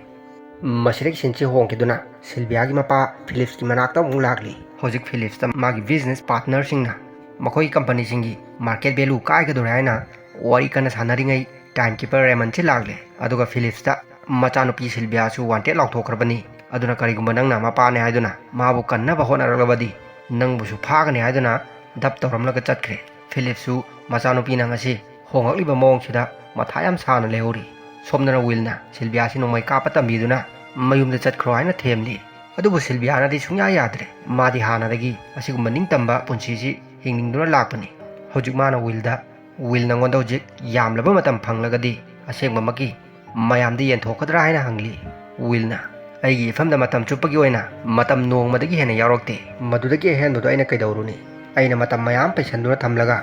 ꯃꯁꯤꯗꯒꯤ ꯁꯤꯟꯁꯤ ꯍꯣꯡꯈꯤꯗꯨꯅ ꯁꯤꯜꯕꯤꯌꯥꯒꯤ ꯃꯄꯥ ꯐꯤꯂꯤꯞꯁꯀꯤ ꯃꯅꯥꯛꯇ ꯑꯃꯨꯛ ꯂꯥꯛꯂꯤ꯫ ꯍꯧꯖꯤꯛ ꯐꯤꯂꯤꯞꯁꯇ ꯃꯥꯒꯤ ꯕꯤꯖꯤꯅꯦꯁ ꯄꯥꯔꯠꯅꯔꯁꯤꯡꯅ ꯃꯈꯣꯏꯒꯤ ꯀꯝꯄꯅꯤꯁꯤꯡꯒꯤ ꯃꯥꯔꯀꯦꯠ ꯚꯦꯂꯨ ꯀꯥꯏꯒꯗꯧꯔꯦ ꯍꯥꯏꯅ ꯋꯥꯔꯤ ꯀꯟꯅ ꯁꯥꯟꯅꯔꯤꯉꯩ ꯇꯥꯏꯝ ꯀꯤꯄꯔ ꯔꯦꯃꯟꯁꯤ ꯂꯥꯛꯂꯦ꯫ ꯑꯗꯨꯒ ꯐꯤꯂꯤꯞꯁꯇ, "ꯃꯆꯥꯅꯨꯄꯤ ꯁꯤꯜꯕꯤꯌꯥꯁꯨ ꯋꯥꯟꯇꯦꯠ ꯂꯥꯎꯊꯣꯛꯈ꯭ꯔꯕꯅꯤ꯫ ꯑꯗꯨꯅ ꯀꯔꯤꯒꯨꯝꯕ ꯅꯪꯅ ꯃꯄꯥꯅꯦ ꯍꯥꯏꯗꯨꯅ ꯃꯥꯕꯨ ꯀꯟꯅꯕ ꯍꯣꯠꯅꯔꯛꯂꯕꯗꯤ ꯅꯪꯕꯨꯁꯨ ꯐꯥꯒꯅꯤ" ꯍꯥꯏꯗꯨꯅ ꯗꯞ ꯇꯧꯔꯝꯂꯒ ꯆꯠꯈ꯭ꯔꯦ꯫ ꯐꯤꯂꯤꯞꯁꯨ ꯃꯆꯥꯅꯨꯄꯤꯅ ꯉꯁꯤ ꯍꯣꯡꯂꯛꯂꯤꯕ ꯃꯑꯣꯡꯁꯤꯗ ꯃꯊꯥ ꯌꯥꯝ ꯁꯥꯅ ꯂꯩꯍꯧꯔꯤ꯫ ꯁꯣꯝꯗꯅ ꯋꯤꯜꯅ ꯁꯤꯜꯕꯤꯌꯥꯁꯤ ꯅꯣꯡꯃꯩ ꯀꯥꯞꯄ ꯇꯝꯕꯤꯗꯨꯅ ꯃꯌꯨꯝꯗ ꯆꯠꯈ꯭ꯔꯣ ꯍꯥꯏꯅ ꯊꯦꯝꯂꯤ꯫ ꯑꯗꯨꯕꯨ ꯁꯤꯜꯕꯤꯌꯥꯅꯗꯤ ꯁꯨꯡꯌꯥ ꯌꯥꯗ꯭ꯔꯦ꯫ ꯃꯥꯗꯤ ꯍꯥꯟꯅꯗꯒꯤ ꯑꯁꯤꯒꯨꯝꯕ ꯅꯤꯡꯇꯝꯕ ꯄꯨꯟꯁꯤꯁꯤ ꯍꯤꯡꯅꯤꯡꯗꯨꯅ ꯂꯥꯛꯄꯅꯤ꯫ ꯍꯧꯖꯤꯛ ꯃꯥꯅ ꯋꯤꯜꯗ, "ꯋꯤꯜ, ꯅꯪꯉꯣꯟꯗ ꯍꯧꯖꯤꯛ ꯌꯥꯝꯂꯕ ꯃꯇꯝ ꯐꯪꯂꯒꯗꯤ ꯑꯁꯦꯡꯕꯃꯛꯀꯤ ꯃꯌꯥꯝꯗ ꯌꯦꯟꯊꯣꯛꯀꯗ꯭ꯔꯥ?" ꯍꯥꯏꯅ ꯍꯪꯂꯤ꯫ ꯋꯤꯜꯅ, ꯑꯩꯒꯤ ꯏꯐꯝꯗ ꯃꯇꯝ ꯆꯨꯞꯄꯒꯤ ꯑꯣꯏꯅ ꯃꯇꯝ ꯅꯣꯡꯃꯗꯒꯤ ꯍꯦꯟꯅ ꯌꯥꯎꯔꯛꯇꯦ꯫ ꯃꯗꯨꯗꯒꯤ ꯑꯍꯦꯟꯕꯗꯣ ꯑꯩꯅ ꯀꯩꯗꯧꯔꯨꯅꯤ? ꯑꯩꯅ ꯃꯇꯝ ꯃꯌꯥꯝ ꯄꯩꯁꯟꯗꯨꯅ ꯊꯝꯂꯒ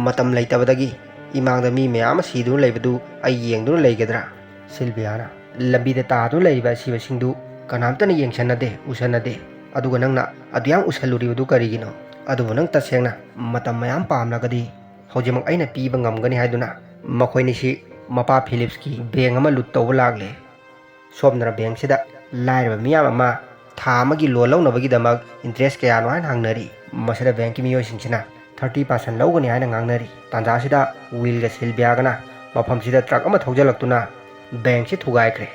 ꯃꯇꯝ ꯂꯩꯇꯕꯗꯒꯤ ꯏꯃꯥꯡꯗ ꯃꯤ ꯃꯌꯥꯝ ꯑꯃ ꯁꯤꯗꯨꯅ ꯂꯩꯕꯗꯨ ꯑꯩ ꯌꯦꯡꯗꯨꯅ ꯂꯩꯒꯗ꯭ꯔꯥ? ꯁꯤꯜꯚꯤꯌꯥꯅ, "ꯂꯝꯕꯤꯗ ꯇꯥꯗꯨꯅ ꯂꯩꯔꯤꯕ ꯑꯁꯤꯕꯁꯤꯡꯗꯨ ꯀꯅꯥꯝꯇꯅ ꯌꯦꯡꯁꯟꯅꯗꯦ, ꯎꯁꯟꯅꯗꯦ꯫ ꯑꯗꯨꯒ ꯅꯪꯅ ꯑꯗꯨꯌꯥꯝ ꯎꯁꯜꯂꯨꯔꯤꯕꯗꯨ ꯀꯔꯤꯒꯤꯅꯣ? ꯑꯗꯨꯕꯨ ꯅꯪ ꯇꯁꯦꯡꯅ ꯃꯇꯝ ꯃꯌꯥꯝ ꯄꯥꯝꯂꯒꯗꯤ ꯍꯧꯖꯤꯛꯃꯛ ꯑꯩꯅ ꯄꯤꯕ ꯉꯝꯒꯅꯤ ꯍꯥꯏꯗꯨꯅ ꯃꯈꯣꯏꯅꯤꯁꯤ ꯃꯄꯥ ꯐꯤꯂꯤꯞꯁꯀꯤ ꯕꯦꯡ ꯑꯃ ꯂꯨꯠ ꯇꯧꯕ ꯂꯥꯛꯂꯦ꯫" ꯁꯣꯝꯗꯅ ꯕꯦꯡꯁꯤꯗ ꯂꯥꯏꯔꯕ ꯃꯤꯌꯥꯝ ꯑꯃ ꯊꯥ ꯑꯃꯒꯤ ꯂꯣꯟ ꯂꯧꯅꯕꯒꯤꯗꯃꯛ ꯏꯟꯇꯔꯦꯁ ꯀꯌꯥꯅꯣ ꯍꯥꯏꯅ ꯍꯪꯅꯔꯤ꯫ ꯃꯁꯤꯗ ꯕꯦꯡꯀꯤ ꯃꯤꯑꯣꯏꯁꯤꯡꯁꯤꯅ ꯊꯥꯔꯇꯤ ꯄꯥꯔꯁꯦꯟ ꯂꯧꯒꯅꯤ ꯍꯥꯏꯅ ꯉꯥꯡꯅꯔꯤ꯫ ꯇꯥꯟꯖꯥꯁꯤꯗ ꯋꯤꯜꯒ ꯁꯤꯜꯚꯤꯌꯥꯒꯅ ꯃꯐꯝꯁꯤꯗ ꯇ꯭ꯔꯛ ꯑꯃ ꯊꯧꯖꯤꯜꯂꯛꯇꯨꯅ ꯕꯦꯡꯁꯤ ꯊꯨꯒꯥꯏꯈ꯭ꯔꯦ꯫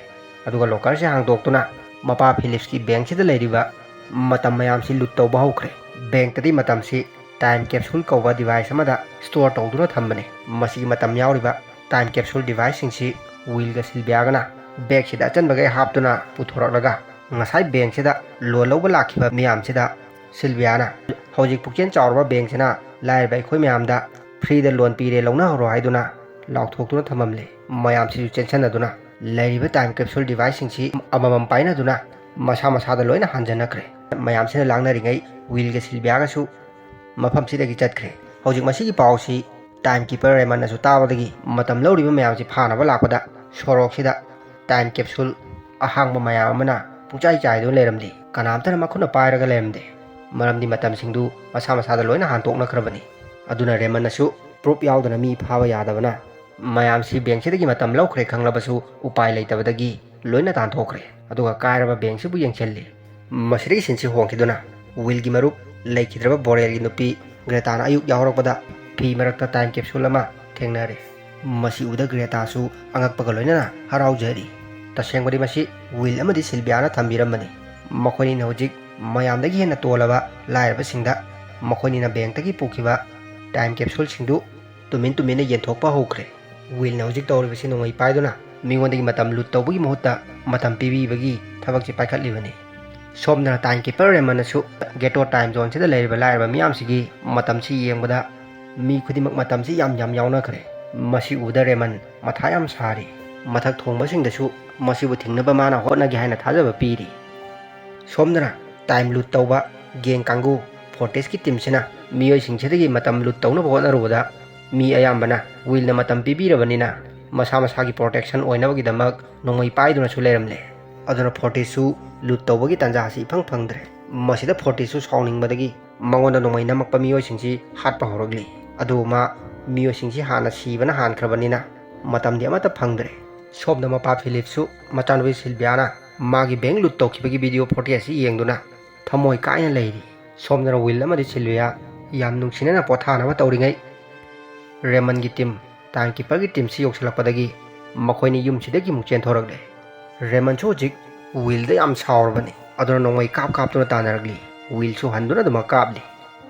ꯑꯗꯨꯒ ꯂꯣꯀꯔꯁꯤ ꯍꯥꯡꯗꯣꯛꯇꯨꯅ ꯃꯄꯥ ꯐꯤꯂꯤꯞꯁꯀꯤ ꯕꯦꯡꯁꯤꯗ ꯂꯩꯔꯤꯕ ꯃꯇꯝ ꯃꯌꯥꯝꯁꯤ ꯂꯨꯠ ꯇꯧꯕ ꯍꯧꯈ꯭ꯔꯦ꯫ ꯕꯦꯡꯇꯗꯤ ꯃꯇꯝꯁꯤ ꯇꯥꯏꯝ ꯀꯦꯞꯁꯨꯜ ꯀꯧꯕ ꯗꯤꯚꯥꯏꯁ ꯑꯃꯗ ꯁ꯭ꯇꯣꯔ ꯇꯧꯗꯨꯅ ꯊꯝꯕꯅꯤ꯫ ꯃꯁꯤꯒꯤ ꯃꯇꯝ ꯌꯥꯎꯔꯤꯕ ꯇꯥꯏꯝ ꯀꯦꯞꯁꯨꯜ ꯗꯤꯚꯥꯏꯁꯁꯤꯡꯁꯤ ꯋꯤꯜꯒ ꯁꯤꯜꯚꯤꯌꯥꯒꯅ ꯕꯦꯒꯁꯤꯗ ꯑꯆꯟꯕꯈꯩ ꯍꯥꯞꯇꯨꯅ ꯄꯨꯊꯣꯔꯛꯂꯒ ꯉꯁꯥꯏ ꯕꯦꯡꯁꯤꯗ ꯂꯣꯟ ꯂꯧꯕ ꯂꯥꯛꯈꯤꯕ ꯃꯤꯌꯥꯝꯁꯤꯗ ꯁꯤꯜꯚꯤꯌꯥꯅ ꯍꯧꯖꯤꯛ ꯄꯨꯛꯆꯦꯜ ꯆꯥꯎꯔꯕ ꯕꯦꯡꯁꯤꯅ ꯂꯥꯏꯔꯕ ꯑꯩꯈꯣꯏ ꯃꯌꯥꯝꯗ ꯐ꯭ꯔꯤꯗ ꯂꯣꯟ ꯄꯤꯔꯦ, ꯂꯧꯅꯍꯧꯔꯣ ꯍꯥꯏꯗꯨꯅ ꯂꯥꯎꯊꯣꯛꯇꯨꯅ ꯊꯝꯃꯝꯂꯦ꯫ ꯃꯌꯥꯝꯁꯤꯁꯨ ꯆꯦꯟꯁꯟꯅꯗꯨꯅ ꯂꯩꯔꯤꯕ ꯇꯥꯏꯝ ꯀꯦꯞꯁꯨꯜ ꯗꯤꯚꯥꯏꯁꯁꯤꯡꯁꯤ ꯑꯃꯃꯝ ꯄꯥꯏꯅꯗꯨꯅ ꯃꯁꯥ ꯃꯁꯥꯗ ꯂꯣꯏꯅ ꯍꯟꯖꯟꯅꯈ꯭ꯔꯦ꯫ ꯃꯌꯥꯝꯁꯤꯅ ꯂꯥꯡꯅꯔꯤꯉꯩ ꯋꯤꯜꯒ ꯁꯤꯜꯚꯤꯌꯥꯒꯁꯨ ꯃꯐꯝꯁꯤꯗꯒꯤ ꯆꯠꯈ꯭ꯔꯦ꯫ ꯍꯧꯖꯤꯛ ꯃꯁꯤꯒꯤ ꯄꯥꯎꯁꯤ ꯇꯥꯏꯝ ꯀꯤꯄꯔ ꯔꯦꯃꯟꯅꯁꯨ ꯇꯥꯕꯗꯒꯤ ꯃꯇꯝ ꯂꯧꯔꯤꯕ ꯃꯌꯥꯝꯁꯤ ꯐꯥꯅꯕ ꯂꯥꯛꯄꯗ ꯁꯣꯔꯣꯛꯁꯤꯗ ꯇꯥꯏꯝ ꯀꯦꯞꯁꯨꯜ ꯑꯍꯥꯡꯕ ꯃꯌꯥꯝ ꯑꯃꯅ ꯄꯨꯡꯆꯥꯏ ꯆꯥꯏꯗꯨꯅ ꯂꯩꯔꯝꯂꯤ꯫ ꯀꯅꯥꯝꯇꯅ ꯃꯈꯨꯠꯅ ꯄꯥꯏꯔꯒ ꯂꯩꯔꯝꯗꯦ꯫ ꯃꯔꯝꯗꯤ ꯃꯇꯝꯁꯤꯡꯗꯨ ꯃꯁꯥ ꯃꯁꯥꯗ ꯂꯣꯏꯅ ꯍꯟꯗꯣꯛꯅꯈ꯭ꯔꯕꯅꯤ꯫ ꯑꯗꯨꯅ ꯔꯦꯃꯟꯅꯁꯨ ꯄ꯭ꯔꯨꯞ ꯌꯥꯎꯗꯅ ꯃꯤ ꯐꯥꯕ ꯌꯥꯗꯕꯅ ꯃꯌꯥꯝꯁꯤ ꯕꯦꯡꯁꯤꯗꯒꯤ ꯃꯇꯝ ꯂꯧꯈ꯭ꯔꯦ ꯈꯪꯂꯕꯁꯨ ꯎꯄꯥꯏ ꯂꯩꯇꯕꯗꯒꯤ ꯂꯣꯏꯅ ꯇꯥꯟꯊꯣꯛꯈ꯭ꯔꯦ꯫ ꯑꯗꯨꯒ ꯀꯥꯏꯔꯕ ꯕꯦꯡꯁꯤꯕꯨ ꯌꯦꯡꯁꯤꯜꯂꯤ꯫ ꯃꯁꯤꯗꯒꯤ ꯁꯤꯟꯁꯤ ꯍꯣꯡꯈꯤꯗꯨꯅ ꯋꯤꯜꯒꯤ ꯃꯔꯨꯞ ꯂꯩꯈꯤꯗ꯭ꯔꯕ ꯕꯣꯔꯦꯜꯒꯤ ꯅꯨꯄꯤ ꯒ꯭ꯔꯦꯇꯥꯅ ꯑꯌꯨꯛ ꯌꯥꯍꯧꯔꯛꯄꯗ ꯐꯤ ꯃꯔꯛꯇ ꯇꯥꯏꯝ ꯀꯦꯞꯁꯨꯜ ꯑꯃ ꯊꯦꯡꯅꯔꯦ꯫ ꯃꯁꯤ ꯎꯕꯗ ꯒ꯭ꯔꯦꯇꯥꯁꯨ ꯑꯉꯛꯄꯒ ꯂꯣꯏꯅꯅ ꯍꯔꯥꯎꯖꯔꯤ꯫ ꯇꯁꯦꯡꯕꯗꯤ ꯃꯁꯤ ꯋꯤꯜ ꯑꯃꯗꯤ ꯁꯤꯜꯚꯤꯌꯥꯅ ꯊꯝꯕꯤꯔꯝꯕꯅꯤ꯫ ꯃꯈꯣꯏꯅꯤꯅ ꯍꯧꯖꯤꯛ ꯃꯌꯥꯝꯗꯒꯤ ꯍꯦꯟꯅ ꯇꯣꯜꯂꯕ ꯂꯥꯏꯔꯕꯁꯤꯡꯗ ꯃꯈꯣꯏꯅꯤꯅ ꯕꯦꯡꯛꯇꯒꯤ ꯄꯨꯈꯤꯕ ꯇꯥꯏꯝ ꯀꯦꯞꯁꯨꯜꯁꯤꯡꯗꯨ ꯇꯨꯃꯤꯟ ꯇꯨꯃꯤꯟꯅ ꯌꯦꯟꯊꯣꯛꯄ ꯍꯧꯈ꯭ꯔꯦ꯫ ꯋꯤꯜꯅ ꯍꯧꯖꯤꯛ ꯇꯧꯔꯤꯕꯁꯤ ꯅꯣꯡꯃꯩ ꯄꯥꯏꯗꯨꯅ ꯃꯤꯉꯣꯟꯗꯒꯤ ꯃꯇꯝ ꯂꯨꯠ ꯇꯧꯕꯒꯤ ꯃꯍꯨꯠꯇ ꯃꯇꯝ ꯄꯤꯕꯤꯕꯒꯤ ꯊꯕꯛꯁꯤ ꯄꯥꯏꯈꯠꯂꯤꯕꯅꯤ꯫ ꯁꯣꯝꯗꯅ ꯇꯥꯏꯝ ꯀꯤꯄꯔ ꯔꯦꯃꯟꯅꯁꯨ ꯒꯦꯇꯣ ꯇꯥꯏꯝ ꯖꯣꯟꯁꯤꯗ ꯂꯩꯔꯤꯕ ꯂꯥꯏꯔꯕ ꯃꯤꯌꯥꯝꯁꯤꯒꯤ ꯃꯇꯝꯁꯤ ꯌꯦꯡꯕꯗ ꯃꯤ ꯈꯨꯗꯤꯡꯃꯛ ꯃꯇꯝꯁꯤ ꯌꯥꯝ ꯌꯥꯝ ꯌꯥꯎꯅꯈ꯭ꯔꯦ꯫ ꯃꯁꯤ ꯎꯕꯗ ꯔꯦꯃꯟ ꯃꯊꯥ ꯌꯥꯝ ꯁꯥꯔꯤ꯫ ꯃꯊꯛ ꯊꯣꯡꯕꯁꯤꯡꯗꯁꯨ ꯃꯁꯤꯕꯨ ꯊꯤꯡꯅꯕ ꯃꯥꯅ ꯍꯣꯠꯅꯒꯦ ꯍꯥꯏꯅ ꯊꯥꯖꯕ ꯄꯤꯔꯤ꯫ ꯁꯣꯝꯗꯅ ꯇꯥꯏꯝ ꯂꯨꯠ ꯇꯧꯕ ꯒꯦꯡ ꯀꯥꯡꯕꯨ ꯐꯣꯔꯇꯤꯁꯀꯤ ꯇꯤꯝꯁꯤꯅ ꯃꯤꯑꯣꯏꯁꯤꯡꯁꯤꯗꯒꯤ ꯃꯇꯝ ꯂꯨꯠ ꯇꯧꯅꯕ ꯍꯣꯠꯅꯔꯨꯕꯗ ꯃꯤ ꯑꯌꯥꯝꯕꯅ ꯋꯤꯜꯅ ꯃꯇꯝ ꯄꯤꯕꯤꯔꯕꯅꯤꯅ ꯃꯁꯥ ꯃꯁꯥꯒꯤ ꯄ꯭ꯔꯣꯇꯦꯛꯁꯟ ꯑꯣꯏꯅꯕꯒꯤꯗꯃꯛ ꯅꯣꯡꯃꯩ ꯄꯥꯏꯗꯨꯅꯁꯨ ꯂꯩꯔꯝꯂꯦ꯫ ꯑꯗꯨꯅ ꯐꯣꯔꯇꯤꯁꯁꯨ ꯂꯨꯠ ꯇꯧꯕꯒꯤ ꯇꯥꯟꯖꯥ ꯑꯁꯤ ꯏꯐꯪ ꯐꯪꯗ꯭ꯔꯦ꯫ ꯃꯁꯤꯗ ꯐꯣꯔꯇꯤꯁꯁꯨ ꯁꯥꯎꯅꯤꯡꯕꯗꯒꯤ ꯃꯉꯣꯟꯗ ꯅꯣꯡꯃꯩ ꯅꯝꯃꯛꯄ ꯃꯤꯑꯣꯏꯁꯤꯡꯁꯤ ꯍꯥꯠꯄ ꯍꯧꯔꯛꯂꯤ꯫ ꯑꯗꯨꯕꯨ ꯃꯥ ꯃꯤꯑꯣꯏꯁꯤꯡꯁꯤ ꯍꯥꯟꯅ ꯁꯤꯕꯅ ꯍꯥꯟꯈ꯭ꯔꯕꯅꯤꯅ ꯃꯇꯝꯗꯤ ꯑꯃꯠꯇ ꯐꯪꯗ꯭ꯔꯦ꯫ ꯁꯣꯝꯗ ꯃꯄꯥ ꯐꯤꯂꯤꯞꯁꯨ ꯃꯆꯥꯅꯨꯄꯤ ꯁꯤꯜꯚꯤꯌꯥꯅ ꯃꯥꯒꯤ ꯕꯦꯡ ꯂꯨꯠ ꯇꯧꯈꯤꯕꯒꯤ ꯚꯤꯗꯤꯑꯣ ꯐꯣꯇꯦꯖ ꯑꯁꯤ ꯌꯦꯡꯗꯨꯅ ꯊꯃꯣꯏ ꯀꯥꯏꯅ ꯂꯩꯔꯤ꯫ ꯁꯣꯝꯗꯅ ꯋꯤꯜ ꯑꯃꯗꯤ ꯁꯤꯜꯚꯤꯌꯥ ꯌꯥꯝ ꯅꯨꯡꯁꯤꯅꯅ ꯄꯣꯊꯥꯅꯕ ꯇꯧꯔꯤꯉꯩ, ꯔꯦꯃꯟꯒꯤ ꯇꯤꯝ, ꯇꯥꯏꯝ ꯀꯤꯄꯔꯒꯤ ꯇꯤꯝꯁꯤ ꯌꯧꯁꯤꯜꯂꯛꯄꯗꯒꯤ ꯃꯈꯣꯏꯅꯤ ꯌꯨꯝꯁꯤꯗꯒꯤ ꯑꯃꯨꯛ ꯆꯦꯟꯊꯣꯔꯛꯂꯦ꯫ ꯔꯦꯃꯟꯁꯨ ꯍꯧꯖꯤꯛ ꯋꯤꯜꯗ ꯌꯥꯝ ꯁꯥꯎꯔꯕꯅꯤ꯫ ꯑꯗꯨꯅ ꯅꯣꯡꯃꯩ ꯀꯥꯞ ꯀꯥꯞꯇꯨꯅ ꯇꯥꯟꯅꯔꯛꯂꯤ꯫ ꯋꯤꯜꯁꯨ ꯍꯟꯗꯨꯅ ꯑꯗꯨꯃꯛ ꯀꯥꯞꯂꯤ꯫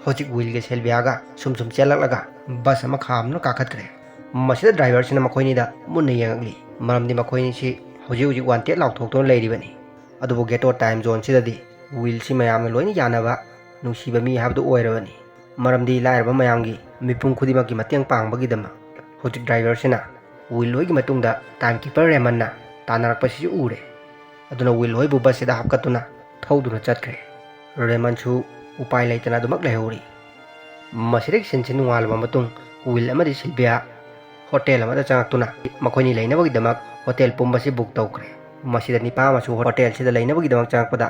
ꯍꯧꯖꯤꯛ ꯋꯤꯜꯒ ꯁꯤꯜꯚꯤꯌꯥꯒ ꯁꯨꯝ ꯁꯨꯝ ꯆꯦꯜꯂꯛꯂꯒ ꯕꯁ ꯑꯃ ꯈꯥꯝꯗꯨꯅ ꯀꯥꯈꯠꯈ꯭ꯔꯦ꯫ ꯃꯁꯤꯗ ꯗ꯭ꯔꯥꯏꯚꯔꯁꯤꯅ ꯃꯈꯣꯏꯅꯤꯗ ꯃꯨꯟꯅ ꯌꯦꯡꯉꯛꯂꯤ, ꯃꯔꯝꯗꯤ ꯃꯈꯣꯏꯅꯤꯁꯤ ꯍꯧꯖꯤꯛ ꯍꯧꯖꯤꯛ ꯋꯥꯟꯇꯦꯠ ꯂꯥꯎꯊꯣꯛꯇꯨꯅ ꯂꯩꯔꯤꯕꯅꯤ꯫ ꯑꯗꯨꯕꯨ ꯒꯦꯇꯣ ꯇꯥꯏꯝ ꯖꯣꯟꯁꯤꯗꯗꯤ ꯋꯤꯜꯁꯤ ꯃꯌꯥꯝꯅ ꯂꯣꯏꯅ ꯌꯥꯅꯕ ꯅꯨꯡꯁꯤꯕ ꯃꯤ ꯍꯥꯏꯕꯗꯨ ꯑꯣꯏꯔꯕꯅꯤ꯫ ꯃꯔꯝꯗꯤ ꯂꯥꯏꯔꯕ ꯃꯌꯥꯝꯒꯤ ꯃꯤꯄꯨꯝ ꯈꯨꯗꯤꯡꯃꯛꯀꯤ ꯃꯇꯦꯡ ꯄꯥꯡꯕꯒꯤꯗꯃꯛ꯫ ꯍꯧꯖꯤꯛ ꯗ꯭ꯔꯥꯏꯚꯔꯁꯤꯅ ꯋꯤꯜ ꯍꯣꯏꯒꯤ ꯃꯇꯨꯡꯗ ꯇꯥꯏꯝ ꯀꯤꯄꯔ ꯔꯦꯃꯟꯅ ꯇꯥꯟꯅꯔꯛꯄꯁꯤꯁꯨ ꯎꯔꯦ꯫ ꯑꯗꯨꯅ ꯋꯤꯜ ꯍꯣꯏꯕꯨ ꯕꯁꯁꯤꯗ ꯍꯥꯞꯀꯠꯇꯨꯅ ꯊꯧꯗꯨꯅ ꯆꯠꯈ꯭ꯔꯦ꯫ ꯔꯦꯃꯟꯁꯨ ꯎꯄꯥꯏ ꯂꯩꯇꯅ ꯑꯗꯨꯃꯛ ꯂꯩꯍꯧꯔꯤ꯫ ꯃꯁꯤꯗꯒꯤ ꯁꯤꯟꯁꯤ ꯅꯣꯡꯉꯥꯜꯂꯕ ꯃꯇꯨꯡ ꯋꯤꯜ ꯑꯃꯗꯤ ꯁꯤꯜꯚꯤꯌꯥ ꯍꯣꯇꯦꯜ ꯑꯃꯗ ꯆꯪꯉꯛꯇꯨꯅ ꯃꯈꯣꯏꯅꯤ ꯂꯩꯅꯕꯒꯤꯗꯃꯛ ꯍꯣꯇꯦꯜ ꯄꯨꯝꯕꯁꯤ ꯕꯨꯛ ꯇꯧꯈ꯭ꯔꯦ꯫ ꯃꯁꯤꯗ ꯅꯤꯄꯥ ꯑꯃꯁꯨ ꯍꯣꯇꯦꯜꯁꯤꯗ ꯂꯩꯅꯕꯒꯤꯗꯃꯛ ꯆꯪꯉꯛꯄꯗ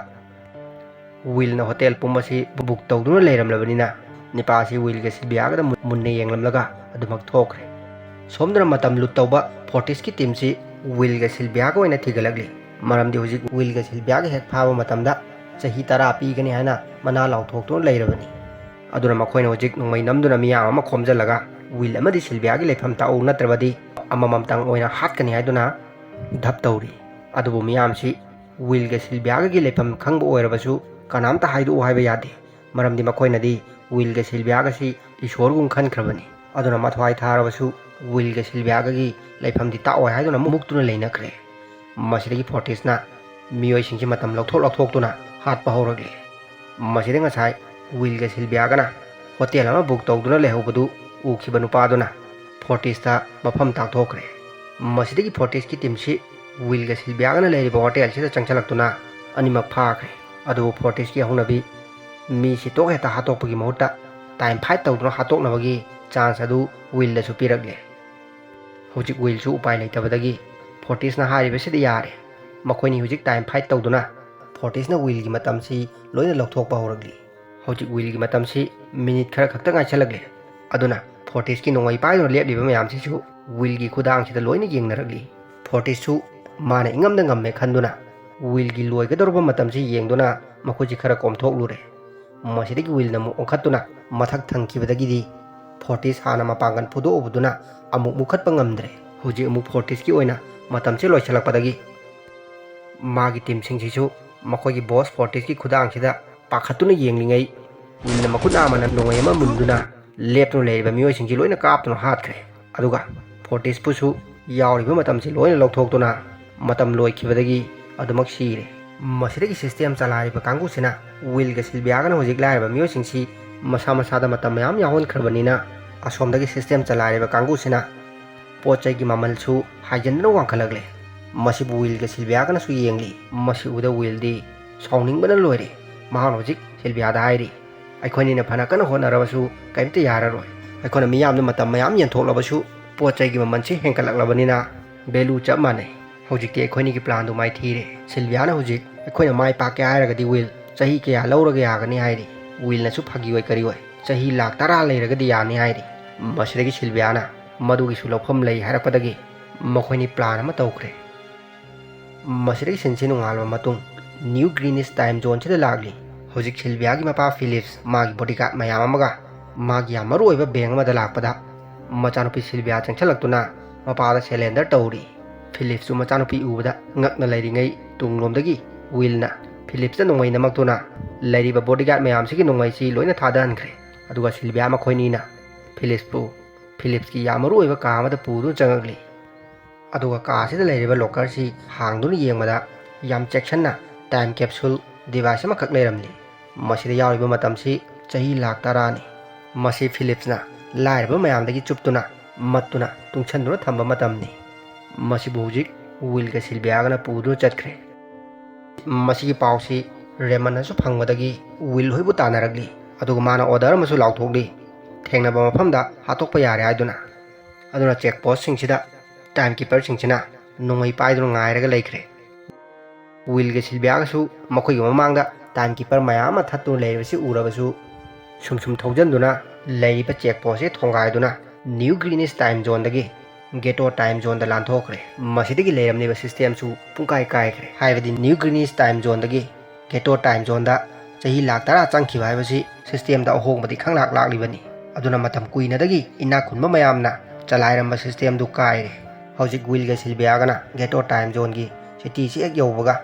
ꯋꯤꯜꯅ ꯍꯣꯇꯦꯜ ꯄꯨꯝꯕꯁꯤ ꯕꯨꯛ ꯇꯧꯗꯨꯅ ꯂꯩꯔꯝꯂꯕꯅꯤꯅ ꯅꯤꯄꯥ ꯑꯁꯤ ꯋꯤꯜꯒ ꯁꯤꯜꯚꯤꯌꯥꯒꯗ ꯃꯨꯟꯅ ꯌꯦꯡꯂꯝꯂꯒ ꯑꯗꯨꯃꯛ ꯊꯣꯛꯈ꯭ꯔꯦ꯫ ꯁꯣꯝꯗꯅ ꯃꯇꯝ ꯂꯨꯠ ꯇꯧꯕ ꯐꯣꯔꯇꯤꯁꯀꯤ ꯇꯤꯝꯁꯤ ꯋꯤꯜꯒ ꯁꯤꯜꯚꯤꯌꯥꯒ ꯑꯣꯏꯅ ꯊꯤꯒꯠꯂꯛꯂꯤ, ꯃꯔꯝꯗꯤ ꯍꯧꯖꯤꯛ ꯋꯤꯜꯒ ꯁꯤꯜꯚꯤꯌꯥꯒ ꯍꯦꯛ ꯐꯥꯕ ꯃꯇꯝꯗ ꯆꯍꯤ ꯇꯔꯥ ꯄꯤꯒꯅꯤ ꯍꯥꯏꯅ ꯃꯅꯥ ꯂꯥꯎꯊꯣꯛꯇꯨꯅ ꯂꯩꯔꯕꯅꯤ꯫ ꯑꯗꯨꯅ ꯃꯈꯣꯏꯅ ꯍꯧꯖꯤꯛ ꯅꯣꯡꯃꯩ ꯅꯝꯗꯨꯅ ꯃꯤꯌꯥꯝ ꯑꯃ ꯈꯣꯝꯖꯤꯜꯂꯒ ꯋꯤꯜ ꯑꯃꯗꯤ ꯁꯤꯜꯚꯤꯌꯥꯒꯤ ꯂꯩꯐꯝ ꯇꯥꯛꯎ, ꯅꯠꯇ꯭ꯔꯕꯗꯤ ꯑꯃꯃꯝꯇꯪ ꯑꯣꯏꯅ ꯍꯥꯠꯀꯅꯤ ꯍꯥꯏꯗꯨꯅ ꯙꯞ ꯇꯧꯔꯤ꯫ ꯑꯗꯨꯕꯨ ꯃꯤꯌꯥꯝꯁꯤ ꯋꯤꯜꯒ ꯁꯤꯜꯚꯤꯌꯥꯒꯒꯤ ꯂꯩꯐꯝ ꯈꯪꯕ ꯑꯣꯏꯔꯕꯁꯨ ꯀꯅꯥꯝꯇ ꯍꯥꯏꯗꯣꯛꯎ ꯍꯥꯏꯕ ꯌꯥꯗꯦ, ꯃꯔꯝꯗꯤ ꯃꯈꯣꯏꯅꯗꯤ ꯋꯤꯜꯒ ꯁꯤꯜꯚꯤꯌꯥꯒꯁꯤ ꯏꯁꯣꯔꯒꯨꯝ ꯈꯟꯈ꯭ꯔꯕꯅꯤ꯫ ꯑꯗꯨꯅ ꯃꯊ꯭ꯋꯥꯏ ꯊꯥꯔꯕꯁꯨ ꯋꯤꯜꯒ ꯁꯤꯜꯚꯤꯌꯥꯒꯒꯤ ꯂꯩꯐꯝꯗꯤ ꯇꯥꯛꯑꯣꯏ ꯍꯥꯏꯗꯨꯅ ꯃꯨꯛꯇꯨꯅ ꯂꯩꯅꯈ꯭ꯔꯦ꯫ ꯃꯁꯤꯗꯒꯤ ꯐꯣꯔꯇꯤꯁꯅ ꯃꯤꯑꯣꯏꯁꯤꯡꯁꯤ ꯃꯇꯝ ꯂꯧꯊꯣꯛ ꯂꯧꯊꯣꯛꯇꯨꯅ ꯍꯥꯠꯄ ꯍꯧꯔꯛꯂꯤ꯫ ꯃꯁꯤꯗ ꯉꯁꯥꯏ ꯋꯤꯜꯒ ꯁꯤꯜꯚꯤꯌꯥꯒꯅ ꯍꯣꯇꯦꯜ ꯑꯃ ꯕꯨꯛ ꯇꯧꯗꯨꯅ ꯂꯩꯍꯧꯕꯗꯨ ꯎꯈꯤꯕ ꯅꯨꯄꯥꯗꯨꯅ ꯐꯣꯔꯇꯤꯁꯇ ꯃꯐꯝ ꯇꯥꯛꯊꯣꯛꯈ꯭ꯔꯦ꯫ ꯃꯁꯤꯗꯒꯤ ꯐꯣꯔꯇꯤꯁꯀꯤ ꯇꯤꯝꯁꯤ ꯋꯤꯜꯒ ꯁꯤꯜꯕꯤꯌꯥꯒꯅ ꯂꯩꯔꯤꯕ ꯍꯣꯇꯦꯜꯁꯤꯗ ꯆꯪꯁꯤꯜꯂꯛꯇꯨꯅ ꯑꯅꯤꯃꯛ ꯐꯥꯈ꯭ꯔꯦ꯫ ꯑꯗꯨꯕꯨ ꯐꯣꯔꯇꯤꯁꯀꯤ ꯍꯧꯅꯕꯤ ꯃꯤ ꯁꯤꯠꯇꯣꯛ ꯍꯦꯛꯇ ꯍꯥꯠꯇꯣꯛꯄꯒꯤ ꯃꯍꯨꯠꯇ ꯇꯥꯏꯝ ꯐꯥꯏꯠ ꯇꯧꯗꯨꯅ ꯍꯥꯠꯇꯣꯛꯅꯕꯒꯤ ꯆꯥꯟꯁ ꯑꯗꯨ ꯋꯤꯜꯗꯁꯨ ꯄꯤꯔꯛꯂꯦ꯫ ꯍꯧꯖꯤꯛ ꯋꯤꯜꯁꯨ ꯎꯄꯥꯏ ꯂꯩꯇꯕꯗꯒꯤ ꯐꯣꯔꯇꯤꯁꯅ ꯍꯥꯏꯔꯤꯕꯁꯤꯗ ꯌꯥꯔꯦ꯫ ꯃꯈꯣꯏꯅꯤ ꯍꯧꯖꯤꯛ ꯇꯥꯏꯝ ꯐꯥꯏꯠ ꯇꯧꯗꯨꯅ ꯐꯣꯔꯇꯤꯁꯅ ꯋꯤꯜꯒꯤ ꯃꯇꯝꯁꯤ ꯂꯣꯏꯅ ꯂꯧꯊꯣꯛꯄ ꯍꯧꯔꯛꯂꯤ꯫ ꯍꯧꯖꯤꯛ ꯋꯤꯜꯒꯤ ꯃꯇꯝꯁꯤ ꯃꯤꯅꯤꯠ ꯈꯔ ꯈꯛꯇ ꯉꯥꯏꯁꯜꯂꯛꯂꯦ꯫ ꯑꯗꯨꯅ ꯐꯣꯔꯇꯤꯁꯀꯤ ꯅꯣꯡꯃꯩ ꯄꯥꯏꯗꯨꯅ ꯂꯦꯞꯂꯤꯕ ꯃꯌꯥꯝꯁꯤꯁꯨ ꯋꯤꯜꯒꯤ ꯈꯨꯗꯥꯡꯁꯤꯗ ꯂꯣꯏꯅ ꯌꯦꯡꯅꯔꯛꯂꯤ꯫ ꯐꯣꯔꯇꯤꯁꯁꯨ ꯃꯥꯅ ꯏꯉꯝꯗ ꯉꯝꯃꯦ ꯈꯟꯗꯨꯅ ꯋꯤꯜꯒꯤ ꯂꯣꯏꯒꯗꯧꯔꯕ ꯃꯇꯝꯁꯤ ꯌꯦꯡꯗꯨꯅ ꯃꯈꯨꯠꯁꯤ ꯈꯔ ꯀꯣꯝꯊꯣꯛꯂꯨꯔꯦ꯫ ꯃꯁꯤꯗꯒꯤ ꯋꯤꯜꯅ ꯑꯃꯨꯛ ꯑꯣꯟꯈꯠꯇꯨꯅ ꯃꯊꯛ ꯊꯪꯈꯤꯕꯗꯒꯤꯗꯤ ꯐꯣꯔꯇꯤꯁ ꯍꯥꯟꯅ ꯃꯄꯥꯡꯒꯜ ꯐꯨꯗꯣꯛꯎꯕꯗꯨꯅ ꯑꯃꯨꯛ ꯃꯨꯈꯠꯄ ꯉꯝꯗ꯭ꯔꯦ꯫ ꯍꯧꯖꯤꯛ ꯑꯃꯨꯛ ꯐꯣꯔꯇꯤꯁꯀꯤ ꯑꯣꯏꯅ ꯃꯇꯝꯁꯤ ꯂꯣꯏꯁꯤꯜꯂꯛꯄꯗꯒꯤ ꯃꯥꯒꯤ ꯇꯤꯝꯁꯤꯡꯁꯤꯁꯨ ꯃꯈꯣꯏꯒꯤ ꯕꯣꯁ ꯐꯣꯔꯇꯤꯁꯀꯤ ꯈꯨꯗꯥꯡꯁꯤꯗ ꯄꯥꯈꯠꯇꯨꯅ ꯌꯦꯡꯂꯤꯉꯩ, ꯋꯤꯜꯅ ꯃꯈꯨꯠ ꯅꯥꯝꯃꯅ ꯅꯣꯡꯃꯩ ꯑꯃ ꯃꯨꯟꯗꯨꯅ ꯂꯦꯞꯇꯨꯅ ꯂꯩꯔꯤꯕ ꯃꯤꯑꯣꯏꯁꯤꯡꯁꯤ ꯂꯣꯏꯅ ꯀꯥꯞꯇꯨꯅ ꯍꯥꯠꯈ꯭ꯔꯦ꯫ ꯑꯗꯨꯒ ꯐꯣꯔꯇꯤꯁꯄꯨꯁꯨ ꯌꯥꯎꯔꯤꯕ ꯃꯇꯝꯁꯤ ꯂꯣꯏꯅ ꯂꯧꯊꯣꯛꯇꯨꯅ ꯃꯇꯝ ꯂꯣꯏꯈꯤꯕꯗꯒꯤ ꯑꯗꯨꯃꯛ ꯁꯤꯔꯦ꯫ ꯃꯁꯤꯗꯒꯤ ꯁꯤꯁꯇꯦꯝ ꯆꯂꯥꯏꯔꯤꯕ ꯀꯥꯡꯕꯨꯁꯤꯅ ꯋꯤꯜꯒ ꯁꯤꯜꯕꯤꯌꯥꯒꯅ ꯍꯧꯖꯤꯛ ꯂꯥꯏꯔꯕ ꯃꯤꯑꯣꯏꯁꯤꯡꯁꯤ ꯃꯁꯥ ꯃꯁꯥꯗ ꯃꯇꯝ ꯃꯌꯥꯝ ꯌꯥꯎꯍꯟꯈ꯭ꯔꯕꯅꯤꯅ ꯑꯁꯣꯝꯗꯒꯤ ꯁꯤꯁꯇꯦꯝ ꯆꯂꯥꯏꯔꯤꯕ ꯀꯥꯡꯕꯨꯁꯤꯅ ꯄꯣꯠ ꯆꯩꯒꯤ ꯃꯃꯜꯁꯨ ꯍꯥꯏꯖꯤꯟꯗꯨꯅ ꯋꯥꯡꯈꯠꯂꯛꯂꯦ꯫ ꯃꯁꯤꯕꯨ ꯋꯤꯜꯒ ꯁꯤꯜꯕꯤꯌꯥꯒꯅꯁꯨ ꯌꯦꯡꯂꯤ꯫ ꯃꯁꯤ ꯎꯕꯗ ꯋꯤꯜꯗꯤ ꯁꯥꯎꯅꯤꯡꯕꯅ ꯂꯣꯏꯔꯦ꯫ ꯃꯍꯥꯛꯅ ꯍꯧꯖꯤꯛ ꯁꯤꯜꯕꯤꯌꯥꯗ ꯍꯥꯏꯔꯤ, "ꯑꯩꯈꯣꯏꯅꯤꯅ ꯐꯅ ꯀꯟꯅ ꯍꯣꯠꯅꯔꯕꯁꯨ ꯀꯔꯤꯝꯇ ꯌꯥꯔꯔꯣꯏ꯫ ꯑꯩꯈꯣꯏꯅ ꯃꯤꯌꯥꯝꯅ ꯃꯇꯝ ꯃꯌꯥꯝ ꯌꯦꯟꯊꯣꯛꯂꯕꯁꯨ ꯄꯣꯠ ꯆꯩꯒꯤ ꯃꯃꯜꯁꯤ ꯍꯦꯟꯒꯠꯂꯛꯂꯕꯅꯤꯅ ꯚꯦꯂꯨ ꯆꯞ ꯃꯥꯟꯅꯩ꯫ ꯍꯧꯖꯤꯛꯇꯤ ꯑꯩꯈꯣꯏꯅꯤꯒꯤ ꯄ꯭ꯂꯥꯟꯗꯨ ꯃꯥꯏꯊꯤꯔꯦ꯫ ꯁꯤꯜꯕꯤꯌꯥꯅ ꯍꯧꯖꯤꯛ ꯑꯩꯈꯣꯏꯅ ꯃꯥꯏ ꯄꯥꯛꯀꯦ ꯍꯥꯏꯔꯒꯗꯤ ꯋꯤꯜ ꯆꯍꯤ ꯀꯌꯥ ꯂꯧꯔꯒ ꯌꯥꯒꯅꯤ?" ꯍꯥꯏꯔꯤ꯫ ꯋꯤꯜꯅꯁꯨ ꯐꯥꯒꯤ ꯑꯣꯏ ꯀꯔꯤ ꯑꯣꯏ, "ꯆꯍꯤ ꯂꯥꯛ ꯇꯔꯥ ꯂꯩꯔꯒꯗꯤ ꯌꯥꯅꯤ" ꯍꯥꯏꯔꯤ꯫ ꯃꯁꯤꯗꯒꯤ ꯁꯤꯜꯕꯤꯌꯥꯅ ꯃꯗꯨꯒꯤꯁꯨ ꯂꯧꯐꯝ ꯂꯩ ꯍꯥꯏꯔꯛꯄꯗꯒꯤ ꯃꯈꯣꯏꯅꯤ ꯄ꯭ꯂꯥꯟ ꯑꯃ ꯇꯧꯈ꯭ꯔꯦ꯫ ꯃꯁꯤꯗꯒꯤ ꯁꯤꯟꯁꯤ ꯅꯣꯡꯉꯥꯜꯂꯕ ꯃꯇꯨꯡ ꯅ꯭ꯌꯨ ꯒ꯭ꯔꯤꯅꯤꯁ ꯇꯥꯏꯝ ꯖꯣꯟꯁꯤꯗ ꯂꯥꯛꯂꯤ꯫ ꯍꯧꯖꯤꯛ ꯁꯤꯜꯕꯤꯌꯥꯒꯤ ꯃꯄꯥ ꯐꯤꯂꯤꯞꯁ ꯃꯥꯒꯤ ꯕꯣꯗꯤꯒꯥꯔꯗ ꯃꯌꯥꯝ ꯑꯃꯒ ꯃꯥꯒꯤ ꯌꯥꯝ ꯃꯔꯨ ꯑꯣꯏꯕ ꯕꯦꯡ ꯑꯃꯗ ꯂꯥꯛꯄꯗ ꯃꯆꯥꯅꯨꯄꯤ ꯁꯤꯜꯕꯤꯌꯥ ꯆꯪꯁꯤꯜꯂꯛꯇꯨꯅ ꯃꯄꯥꯗ ꯁꯦꯂꯦꯟꯗꯔ ꯇꯧꯔꯤ꯫ ꯐꯤꯂꯤꯞꯁꯁꯨ ꯃꯆꯥꯅꯨꯄꯤ ꯎꯕꯗ ꯉꯛꯅ ꯂꯩꯔꯤꯉꯩ ꯇꯨꯡꯂꯣꯝꯗꯒꯤ ꯋꯤꯜꯅ ꯐꯤꯂꯤꯞꯁꯇ ꯅꯣꯡꯃꯩ ꯅꯝꯃꯛꯇꯨꯅ ꯂꯩꯔꯤꯕ ꯕꯣꯗꯤꯒꯥꯔꯗ ꯃꯌꯥꯝꯁꯤꯒꯤ ꯅꯣꯡꯃꯩꯁꯤ ꯂꯣꯏꯅ ꯊꯥꯗꯍꯟꯈ꯭ꯔꯦ꯫ ꯑꯗꯨꯒ ꯁꯤꯜꯕꯤꯌꯥ ꯃꯈꯣꯏꯅꯤꯅ ꯐꯤꯂꯤꯞꯁꯄꯨ ꯐꯤꯂꯤꯞꯁꯀꯤ ꯌꯥꯝ ꯃꯔꯨ ꯑꯣꯏꯕ ꯀꯥ ꯑꯃꯗ ꯄꯨꯗꯨꯅ ꯆꯪꯉꯛꯂꯤ꯫ ꯑꯗꯨꯒ ꯀꯥ ꯑꯁꯤꯗ ꯂꯩꯔꯤꯕ ꯂꯣꯀꯔꯁꯤ ꯍꯥꯡꯗꯨꯅ ꯌꯦꯡꯕꯗ ꯌꯥꯝ ꯆꯦꯛꯁꯤꯟꯅ ꯇꯥꯏꯝ ꯀꯦꯞꯁꯨꯜ ꯗꯤꯚꯥꯏꯁ ꯑꯃꯈꯛ ꯂꯩꯔꯝꯂꯤ꯫ ꯃꯁꯤꯗ ꯌꯥꯎꯔꯤꯕ ꯃꯇꯝꯁꯤ ꯆꯍꯤ ꯂꯥꯛ ꯇꯔꯥꯅꯤ꯫ ꯃꯁꯤ ꯐꯤꯂꯤꯞꯁꯅ ꯂꯥꯏꯔꯕ ꯃꯌꯥꯝꯗꯒꯤ ꯆꯨꯞꯇꯨꯅ ꯃꯠꯇꯨꯅ ꯇꯨꯡꯁꯟꯗꯨꯅ ꯊꯝꯕ ꯃꯇꯝꯅꯤ꯫ ꯃꯁꯤꯕꯨ ꯍꯧꯖꯤꯛ ꯋꯤꯜꯒ ꯁꯤꯜꯕꯤꯌꯥꯒꯅ ꯄꯨꯗꯨꯅ ꯆꯠꯈ꯭ꯔꯦ꯫ ꯃꯁꯤꯒꯤ ꯄꯥꯎꯁꯤ ꯔꯦꯃꯟꯅꯁꯨ ꯐꯪꯕꯗꯒꯤ ꯋꯤꯜ ꯍꯣꯏꯕꯨ ꯇꯥꯟꯅꯔꯛꯂꯤ꯫ ꯑꯗꯨꯒ ꯃꯥꯅ ꯑꯣꯔꯗꯔ ꯑꯃꯁꯨ ꯂꯥꯎꯊꯣꯛꯂꯤ, ꯊꯦꯡꯅꯕ ꯃꯐꯝꯗ ꯍꯥꯠꯇꯣꯛꯄ ꯌꯥꯔꯦ ꯍꯥꯏꯗꯨꯅ꯫ ꯑꯗꯨꯅ ꯆꯦꯛ ꯄꯣꯁꯁꯤꯡꯁꯤꯗ ꯇꯥꯏꯝ ꯀꯤꯄꯔꯁꯤꯡꯁꯤꯅ ꯅꯣꯡꯃꯩ ꯄꯥꯏꯗꯨꯅ ꯉꯥꯏꯔꯒ ꯂꯩꯈ꯭ꯔꯦ꯫ ꯋꯤꯜꯒ ꯁꯤꯜꯕꯤꯌꯥꯒꯁꯨ ꯃꯈꯣꯏꯒꯤ ꯃꯃꯥꯡꯗ ꯇꯥꯏꯝ ꯀꯤꯄꯔ ꯃꯌꯥꯝ ꯑꯃ ꯊꯠꯇꯨꯅ ꯂꯩꯔꯤꯕꯁꯤ ꯎꯔꯕꯁꯨ, ꯁꯨꯝ ꯁꯨꯝ ꯊꯧꯖꯤꯟꯗꯨꯅ ꯂꯩꯔꯤꯕ ꯆꯦꯛ ꯄꯣꯁꯁꯦ ꯊꯣꯡꯒꯥꯏꯗꯨꯅ ꯅ꯭ꯌꯨ ꯒ꯭ꯔꯤꯅꯤꯁ ꯇꯥꯏꯝ ꯖꯣꯟꯗꯒꯤ ꯒꯦꯇꯣ ꯇꯥꯏꯝ ꯖꯣꯟꯗ ꯂꯥꯟꯊꯣꯛꯈ꯭ꯔꯦ꯫ ꯃꯁꯤꯗꯒꯤ ꯂꯩꯔꯝꯂꯤꯕ ꯁꯤꯁꯇꯦꯝꯁꯨ ꯄꯨꯡꯀꯥꯏ ꯀꯥꯏꯈ꯭ꯔꯦ꯫ ꯍꯥꯏꯕꯗꯤ ꯅ꯭ꯌꯨ ꯒ꯭ꯔꯤꯅꯤꯁ ꯇꯥꯏꯝ ꯖꯣꯟꯗꯒꯤ ꯒꯦꯇꯣ ꯇꯥꯏꯝ ꯖꯣꯟꯗ ꯆꯍꯤ ꯂꯥꯛ ꯇꯔꯥ ꯆꯪꯈꯤꯕ ꯍꯥꯏꯕꯁꯤ ꯁꯤꯁꯇꯦꯝꯗ ꯑꯍꯣꯡꯕꯗꯤ ꯈꯪꯂꯥꯛ ꯂꯥꯛꯂꯤꯕꯅꯤ꯫ ꯑꯗꯨꯅ ꯃꯇꯝ ꯀꯨꯏꯅꯗꯒꯤ ꯏꯅꯥꯛ ꯈꯨꯟꯕ ꯃꯌꯥꯝꯅ ꯆꯂꯥꯏꯔꯝꯕ ꯁꯤꯁꯇꯦꯝꯗꯨ ꯀꯥꯏꯔꯦ꯫ ꯍꯧꯖꯤꯛ ꯋꯤꯜꯒ ꯁꯤꯜꯕꯤꯌꯥꯒꯅ ꯒꯦꯇꯣ ꯇꯥꯏꯝ ꯖꯣꯟꯒꯤ ꯁꯤꯇꯤꯁꯤ ꯍꯦꯛ ꯌꯧꯕꯒ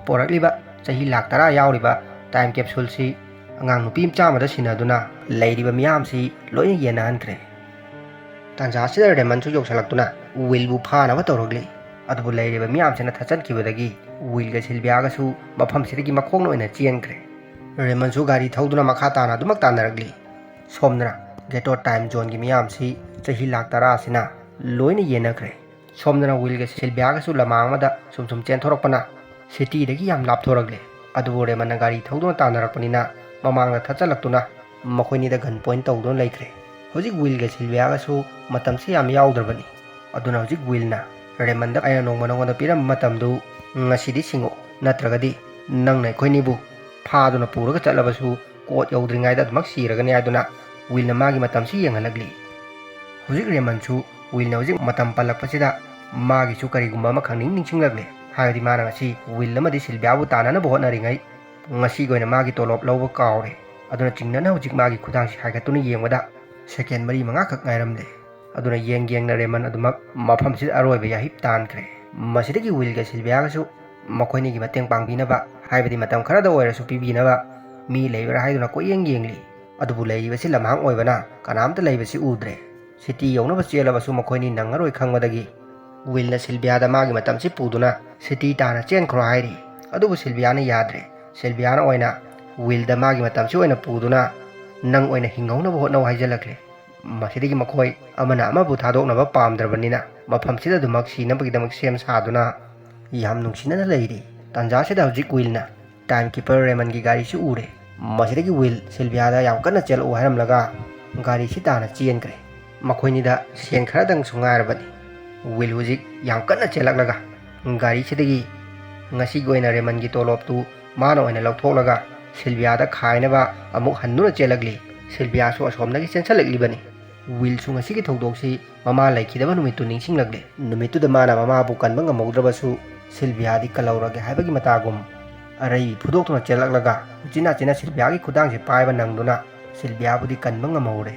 ꯄꯣꯔꯛꯂꯤꯕ ꯆꯍꯤ ꯂꯥꯛ ꯇꯔꯥ ꯌꯥꯎꯔꯤꯕ ꯇꯥꯏꯝ ꯀꯦꯞꯁꯨꯜꯁꯤ ꯑꯉꯥꯡ ꯅꯨꯄꯤ ꯃꯆꯥ ꯑꯃꯗ ꯁꯤꯟꯅꯗꯨꯅ ꯂꯩꯔꯤꯕ ꯃꯤꯌꯥꯝꯁꯤ ꯂꯣꯏꯅ ꯌꯦꯟꯅꯍꯟꯈ꯭ꯔꯦ꯫ ꯇꯥꯟꯖꯥꯁꯤꯗ ꯔꯦꯃꯟꯁꯨ ꯌꯧꯁꯤꯜꯂꯛꯇꯨꯅ ꯋꯤꯜꯕꯨ ꯐꯥꯅꯕ ꯇꯧꯔꯛꯂꯤ꯫ ꯑꯗꯨꯕꯨ ꯂꯩꯔꯤꯕ ꯃꯤꯌꯥꯝꯁꯤꯅ ꯊꯠꯆꯟꯈꯤꯕꯗꯒꯤ ꯋꯤꯜꯒ ꯁꯤꯜꯕꯤꯌꯥꯒꯁꯨ ꯃꯐꯝꯁꯤꯗꯒꯤ ꯃꯈꯣꯡꯅ ꯑꯣꯏꯅ ꯆꯦꯟꯈ꯭ꯔꯦ꯫ ꯔꯦꯃꯟꯁꯨ ꯒꯥꯔꯤ ꯊꯧꯗꯨꯅ ꯃꯈꯥ ꯇꯥꯅ ꯑꯗꯨꯃꯛ ꯇꯥꯟꯅꯔꯛꯂꯤ꯫ ꯁꯣꯝꯗꯅ ꯒꯦꯇꯣ ꯇꯥꯏꯝ ꯖꯣꯟꯒꯤ ꯃꯤꯌꯥꯝꯁꯤ ꯆꯍꯤ ꯂꯥꯛ ꯇꯔꯥ ꯑꯁꯤꯅ ꯂꯣꯏꯅ ꯌꯦꯟꯅꯈ꯭ꯔꯦ꯫ ꯁꯣꯝꯗꯅ ꯋꯤꯜꯒ ꯁꯤꯜꯕꯤꯌꯥꯒꯁꯨ ꯂꯃꯥꯡ ꯑꯃꯗ ꯁꯨꯝ ꯁꯨꯝ ꯆꯦꯟꯊꯣꯔꯛꯄꯅ ꯁꯤꯇꯤꯗꯒꯤ ꯌꯥꯝ ꯂꯥꯞꯊꯣꯔꯛꯂꯦ꯫ ꯑꯗꯨꯕꯨ ꯔꯦꯃꯟꯅ ꯒꯥꯔꯤ ꯊꯧꯗꯨꯅ ꯇꯥꯟꯅꯔꯛꯄꯅꯤꯅ ꯃꯃꯥꯡꯗ ꯊꯠꯆꯜꯂꯛꯇꯨꯅ ꯃꯈꯣꯏꯅꯤꯗ ꯒꯟ ꯄꯣꯏꯟ ꯇꯧꯗꯨꯅ ꯂꯩꯈ꯭ꯔꯦ꯫ ꯍꯧꯖꯤꯛ ꯋꯤꯜꯒ ꯁꯤꯜꯕꯤꯌꯥꯒꯁꯨ ꯃꯇꯝꯁꯤ ꯌꯥꯝ ꯌꯥꯎꯗ꯭ꯔꯕꯅꯤ꯫ ꯑꯗꯨꯅ ꯍꯧꯖꯤꯛ ꯋꯤꯜꯅ ꯔꯦꯃꯟꯗ "ꯑꯩꯅ ꯅꯣꯡꯃ ꯅꯉꯣꯟꯗ ꯄꯤꯔꯝꯕ ꯃꯇꯝꯗꯨ ꯉꯁꯤꯗꯤ ꯁꯤꯡꯉꯣ, ꯅꯠꯇ꯭ꯔꯒꯗꯤ ꯅꯪꯅ ꯑꯩꯈꯣꯏꯅꯤꯕꯨ ꯐꯥꯗꯨꯅ ꯄꯨꯔꯒ ꯆꯠꯂꯕꯁꯨ ꯀꯣꯔꯠ ꯌꯧꯗ꯭ꯔꯤꯉꯩꯗ ꯑꯗꯨꯃꯛ ꯁꯤꯔꯒꯅꯤ" ꯍꯥꯏꯗꯨꯅ ꯋꯤꯜꯅ ꯃꯥꯒꯤ ꯃꯇꯝꯁꯤ ꯌꯦꯡꯍꯜꯂꯛꯂꯤ꯫ ꯍꯧꯖꯤꯛ ꯔꯦꯃꯟꯁꯨ ꯋꯤꯜꯅ ꯍꯧꯖꯤꯛ ꯃꯇꯝ ꯄꯜꯂꯛꯄꯁꯤꯗ ꯃꯥꯒꯤꯁꯨ ꯀꯔꯤꯒꯨꯝꯕ ꯑꯃꯈꯛ ꯅꯤꯡ ꯅꯤꯡꯁꯤꯡꯂꯛꯂꯦ꯫ ꯍꯥꯏꯕꯗꯤ ꯃꯥꯅ ꯉꯁꯤ ꯋꯤꯜ ꯑꯃꯗꯤ ꯁꯤꯜꯕꯤꯌꯥꯕꯨ ꯇꯥꯟꯅꯅꯕ ꯍꯣꯠꯅꯔꯤꯉꯩ ꯉꯁꯤꯒꯤ ꯑꯣꯏꯅ ꯃꯥꯒꯤ ꯇꯣꯂꯣꯞ ꯂꯧꯕ ꯀꯥꯎꯔꯦ꯫ ꯑꯗꯨꯅ ꯆꯤꯡꯅꯅ ꯍꯧꯖꯤꯛ ꯃꯥꯒꯤ ꯈꯨꯗꯥꯡꯁꯤ ꯍꯥꯏꯒꯠꯇꯨꯅ ꯌꯦꯡꯕꯗ ꯁꯦꯀꯦꯟ ꯃꯔꯤ ꯃꯉꯥꯈꯛ ꯉꯥꯏꯔꯝꯂꯦ꯫ ꯑꯗꯨꯅ ꯌꯦꯡ ꯌꯦꯡꯅ ꯔꯦꯃꯟ ꯑꯗꯨꯃꯛ ꯃꯐꯝꯁꯤꯗ ꯑꯔꯣꯏꯕ ꯌꯥꯍꯤꯞ ꯇꯥꯟꯈ꯭ꯔꯦ꯫ ꯃꯁꯤꯗꯒꯤ ꯋꯤꯜꯒ ꯁꯤꯜꯕꯤꯌꯥꯒꯁꯨ ꯃꯈꯣꯏꯅꯤꯒꯤ ꯃꯇꯦꯡ ꯄꯥꯡꯕꯤꯅꯕ, ꯍꯥꯏꯕꯗꯤ ꯃꯇꯝ ꯈꯔꯗ ꯑꯣꯏꯔꯁꯨ ꯄꯤꯕꯤꯅꯕ ꯃꯤ ꯂꯩꯕ꯭ꯔꯥ ꯍꯥꯏꯗꯨꯅ ꯀꯣꯏꯌꯦꯡ ꯌꯦꯡꯂꯤ꯫ ꯑꯗꯨꯕꯨ ꯂꯩꯔꯤꯕꯁꯤ ꯂꯝꯍꯥꯡ ꯑꯣꯏꯕꯅ ꯀꯅꯥꯝꯇ ꯂꯩꯕꯁꯤ ꯎꯗ꯭ꯔꯦ꯫ ꯁꯤꯇꯤ ꯌꯧꯅꯕ ꯆꯦꯜꯂꯕꯁꯨ ꯃꯈꯣꯏꯅꯤ ꯅꯪꯉꯔꯣꯏ ꯈꯪꯕꯗꯒꯤ ꯋꯤꯜꯅ ꯁꯤꯜꯕꯤꯌꯥꯗ ꯃꯥꯒꯤ ꯃꯇꯝꯁꯤ ꯄꯨꯗꯨꯅ ꯁꯤꯇꯤ ꯇꯥꯟꯅ ꯆꯦꯟꯈ꯭ꯔꯣ ꯍꯥꯏꯔꯤ꯫ ꯑꯗꯨꯕꯨ ꯁꯤꯜꯕꯤꯌꯥꯅ ꯌꯥꯗ꯭ꯔꯦ꯫ ꯁꯤꯜꯕꯤꯌꯥꯅ ꯑꯣꯏꯅ ꯋꯤꯜꯗ ꯃꯥꯒꯤ ꯃꯇꯝꯁꯤ ꯑꯣꯏꯅ ꯄꯨꯗꯨꯅ "ꯅꯪ ꯑꯣꯏꯅ ꯍꯤꯡꯍꯧꯅꯕ ꯍꯣꯠꯅꯧ" ꯍꯥꯏꯖꯜꯂꯛꯂꯦ꯫ ꯃꯁꯤꯗꯒꯤ ꯃꯈꯣꯏ ꯑꯃꯅ ꯑꯃꯕꯨ ꯊꯥꯗꯣꯛꯅꯕ ꯄꯥꯝꯗ꯭ꯔꯕꯅꯤꯅ ꯃꯐꯝꯁꯤꯗ ꯑꯗꯨꯃꯛ ꯁꯤꯅꯕꯒꯤꯗꯃꯛ ꯁꯦꯝ ꯁꯥꯗꯨꯅ ꯌꯥꯝ ꯅꯨꯡꯁꯤꯅꯅ ꯂꯩꯔꯤ꯫ ꯇꯥꯟꯖꯥꯁꯤꯗ ꯍꯧꯖꯤꯛ ꯋꯤꯜꯅ ꯇꯥꯏꯝ ꯀꯤꯄꯔ ꯔꯦꯃꯟꯒꯤ ꯒꯥꯔꯤꯁꯤ ꯎꯔꯦ꯫ ꯃꯁꯤꯗꯒꯤ ꯋꯤꯜ ꯁꯤꯜꯚꯤꯌꯥꯗ ꯌꯥꯝ ꯀꯟꯅ ꯆꯦꯜꯂꯛꯎ ꯍꯥꯏꯔꯝꯂꯒ ꯒꯥꯔꯤꯁꯤ ꯇꯥꯅ ꯆꯦꯟꯈ꯭ꯔꯦ꯫ ꯃꯈꯣꯏꯅꯤꯗ ꯁꯦꯟ ꯈꯔꯗꯪꯁꯨ ꯉꯥꯏꯔꯕꯅꯤ꯫ ꯋꯤꯜ ꯍꯧꯖꯤꯛ ꯌꯥꯝ ꯀꯟꯅ ꯆꯦꯜꯂꯛꯂꯒ ꯒꯥꯔꯤꯁꯤꯗꯒꯤ ꯉꯁꯤꯒꯤ ꯑꯣꯏꯅ ꯔꯦꯃꯟꯒꯤ ꯇꯣꯂꯣꯞꯇꯨ ꯃꯥꯅ ꯑꯣꯏꯅ ꯂꯧꯊꯣꯛꯂꯒ ꯁꯤꯜꯚꯤꯌꯥꯗ ꯈꯥꯏꯅꯕ ꯑꯃꯨꯛ ꯍꯟꯗꯨꯅ ꯆꯦꯜꯂꯛꯂꯤ꯫ ꯁꯤꯜꯚꯤꯌꯥꯁꯨ ꯑꯁꯣꯝꯗꯒꯤ ꯆꯦꯟꯁꯤꯜꯂꯛꯂꯤꯕꯅꯤ꯫ ꯋꯤꯜꯁꯨ ꯉꯁꯤꯒꯤ ꯊꯧꯗꯣꯛꯁꯤ ꯃꯃꯥ ꯂꯩꯈꯤꯗꯕ ꯅꯨꯃꯤꯠꯇꯨ ꯅꯤꯡꯁꯤꯡꯂꯛꯂꯦ꯫ ꯅꯨꯃꯤꯠꯇꯨꯗ ꯃꯥꯅ ꯃꯃꯥꯕꯨ ꯀꯟꯕ ꯉꯝꯍꯧꯗ꯭ꯔꯕꯁꯨ ꯁꯤꯜꯚꯤꯌꯥꯗꯤ ꯀꯜꯍꯧꯔꯒꯦ ꯍꯥꯏꯕꯒꯤ ꯃꯇꯥꯒꯨꯝ ꯑꯔꯩ ꯐꯨꯗꯣꯛꯇꯨꯅ ꯆꯦꯜꯂꯛꯂꯒ ꯎꯆꯤꯟ ꯅꯥꯆꯤꯟꯅ ꯁꯤꯜꯚꯤꯌꯥꯒꯤ ꯈꯨꯗꯥꯡꯁꯤ ꯄꯥꯏꯕ ꯅꯪꯗꯨꯅ ꯁꯤꯜꯚꯤꯌꯥꯕꯨꯗꯤ ꯀꯟꯕ ꯉꯝꯍꯧꯔꯦ꯫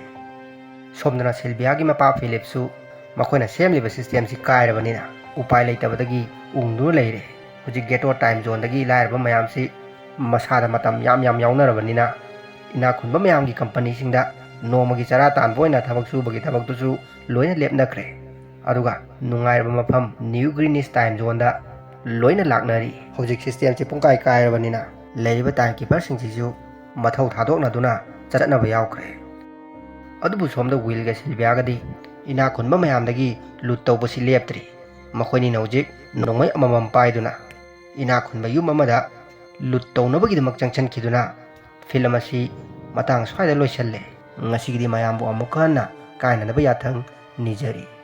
ꯁꯣꯝꯗꯅ ꯁꯤꯜꯚꯤꯌꯥꯒꯤ ꯃꯄꯥ ꯐꯤꯂꯤꯞꯁꯨ ꯃꯈꯣꯏꯅ ꯁꯦꯝꯂꯤꯕ ꯁꯤꯁꯇꯦꯝꯁꯤ ꯀꯥꯏꯔꯕꯅꯤꯅ ꯎꯄꯥꯏ ꯂꯩꯇꯕꯗꯒꯤ ꯎꯪꯗꯨꯅ ꯂꯩꯔꯦ꯫ ꯍꯧꯖꯤꯛ ꯒꯦꯇꯣ ꯇꯥꯏꯝ ꯖꯣꯟꯗꯒꯤ ꯂꯥꯏꯔꯕ ꯃꯌꯥꯝꯁꯤ ꯃꯁꯥꯗ ꯃꯇꯝ ꯌꯥꯝ ꯌꯥꯝ ꯌꯥꯎꯅꯔꯕꯅꯤꯅ ꯏꯅꯥꯛ ꯈꯨꯟꯕ ꯃꯌꯥꯝꯒꯤ ꯀꯝꯄꯅꯤꯁꯤꯡꯗ ꯅꯣꯡꯃꯒꯤ ꯆꯔꯥ ꯇꯥꯟꯕ ꯑꯣꯏꯅ ꯊꯕꯛ ꯁꯨꯕꯒꯤ ꯊꯕꯛꯇꯨꯁꯨ ꯂꯣꯏꯅ ꯂꯦꯞꯅꯈ꯭ꯔꯦ꯫ ꯑꯗꯨꯒ ꯅꯨꯡꯉꯥꯏꯔꯕ ꯃꯐꯝ ꯅ꯭ꯌꯨ ꯒ꯭ꯔꯤꯅꯤꯁ ꯇꯥꯏꯝ ꯖꯣꯟꯗ ꯂꯣꯏꯅ ꯂꯥꯛꯅꯔꯤ꯫ ꯍꯧꯖꯤꯛ ꯁꯤꯁꯇꯦꯝꯁꯤ ꯄꯨꯡꯀꯥꯏ ꯀꯥꯏꯔꯕꯅꯤꯅ ꯂꯩꯔꯤꯕ ꯇꯥꯏꯝ ꯀꯤꯄꯔꯁꯤꯡꯁꯤꯁꯨ ꯃꯊꯧ ꯊꯥꯗꯣꯛꯅꯗꯨꯅ ꯆꯠꯅꯕ ꯌꯥꯎꯈ꯭ꯔꯦ꯫ ꯑꯗꯨꯕꯨ ꯁꯣꯝꯗ ꯋꯤꯜꯒ ꯁꯤꯜꯚꯤꯌꯥꯒꯗꯤ ꯏꯅꯥꯛ ꯈꯨꯟꯕ ꯃꯌꯥꯝꯗꯒꯤ ꯂꯨꯠ ꯇꯧꯕꯁꯤ ꯂꯦꯞꯇ꯭ꯔꯤ꯫ ꯃꯈꯣꯏꯅꯤꯅ ꯍꯧꯖꯤꯛ ꯅꯣꯡꯃꯩ ꯑꯃꯃꯝ ꯄꯥꯏꯗꯨꯅ ꯏꯅꯥꯛ ꯈꯨꯟꯕ ꯌꯨꯝ ꯑꯃꯗ ꯂꯨꯠ ꯇꯧꯅꯕꯒꯤꯗꯃꯛ ꯆꯪꯁꯤꯟꯈꯤꯗꯨꯅ ꯐꯤꯂꯝ ꯑꯁꯤ ꯃꯇꯥꯡ ꯁ꯭ꯋꯥꯏꯗ ꯂꯣꯏꯁꯤꯜꯂꯦ꯫ ꯉꯁꯤꯒꯤꯗꯤ ꯃꯌꯥꯝꯕꯨ ꯑꯃꯨꯛꯀ ꯍꯟꯅ ꯀꯥꯏꯅꯅꯕ ꯌꯥꯊꯪ ꯅꯤꯖꯔꯤ꯫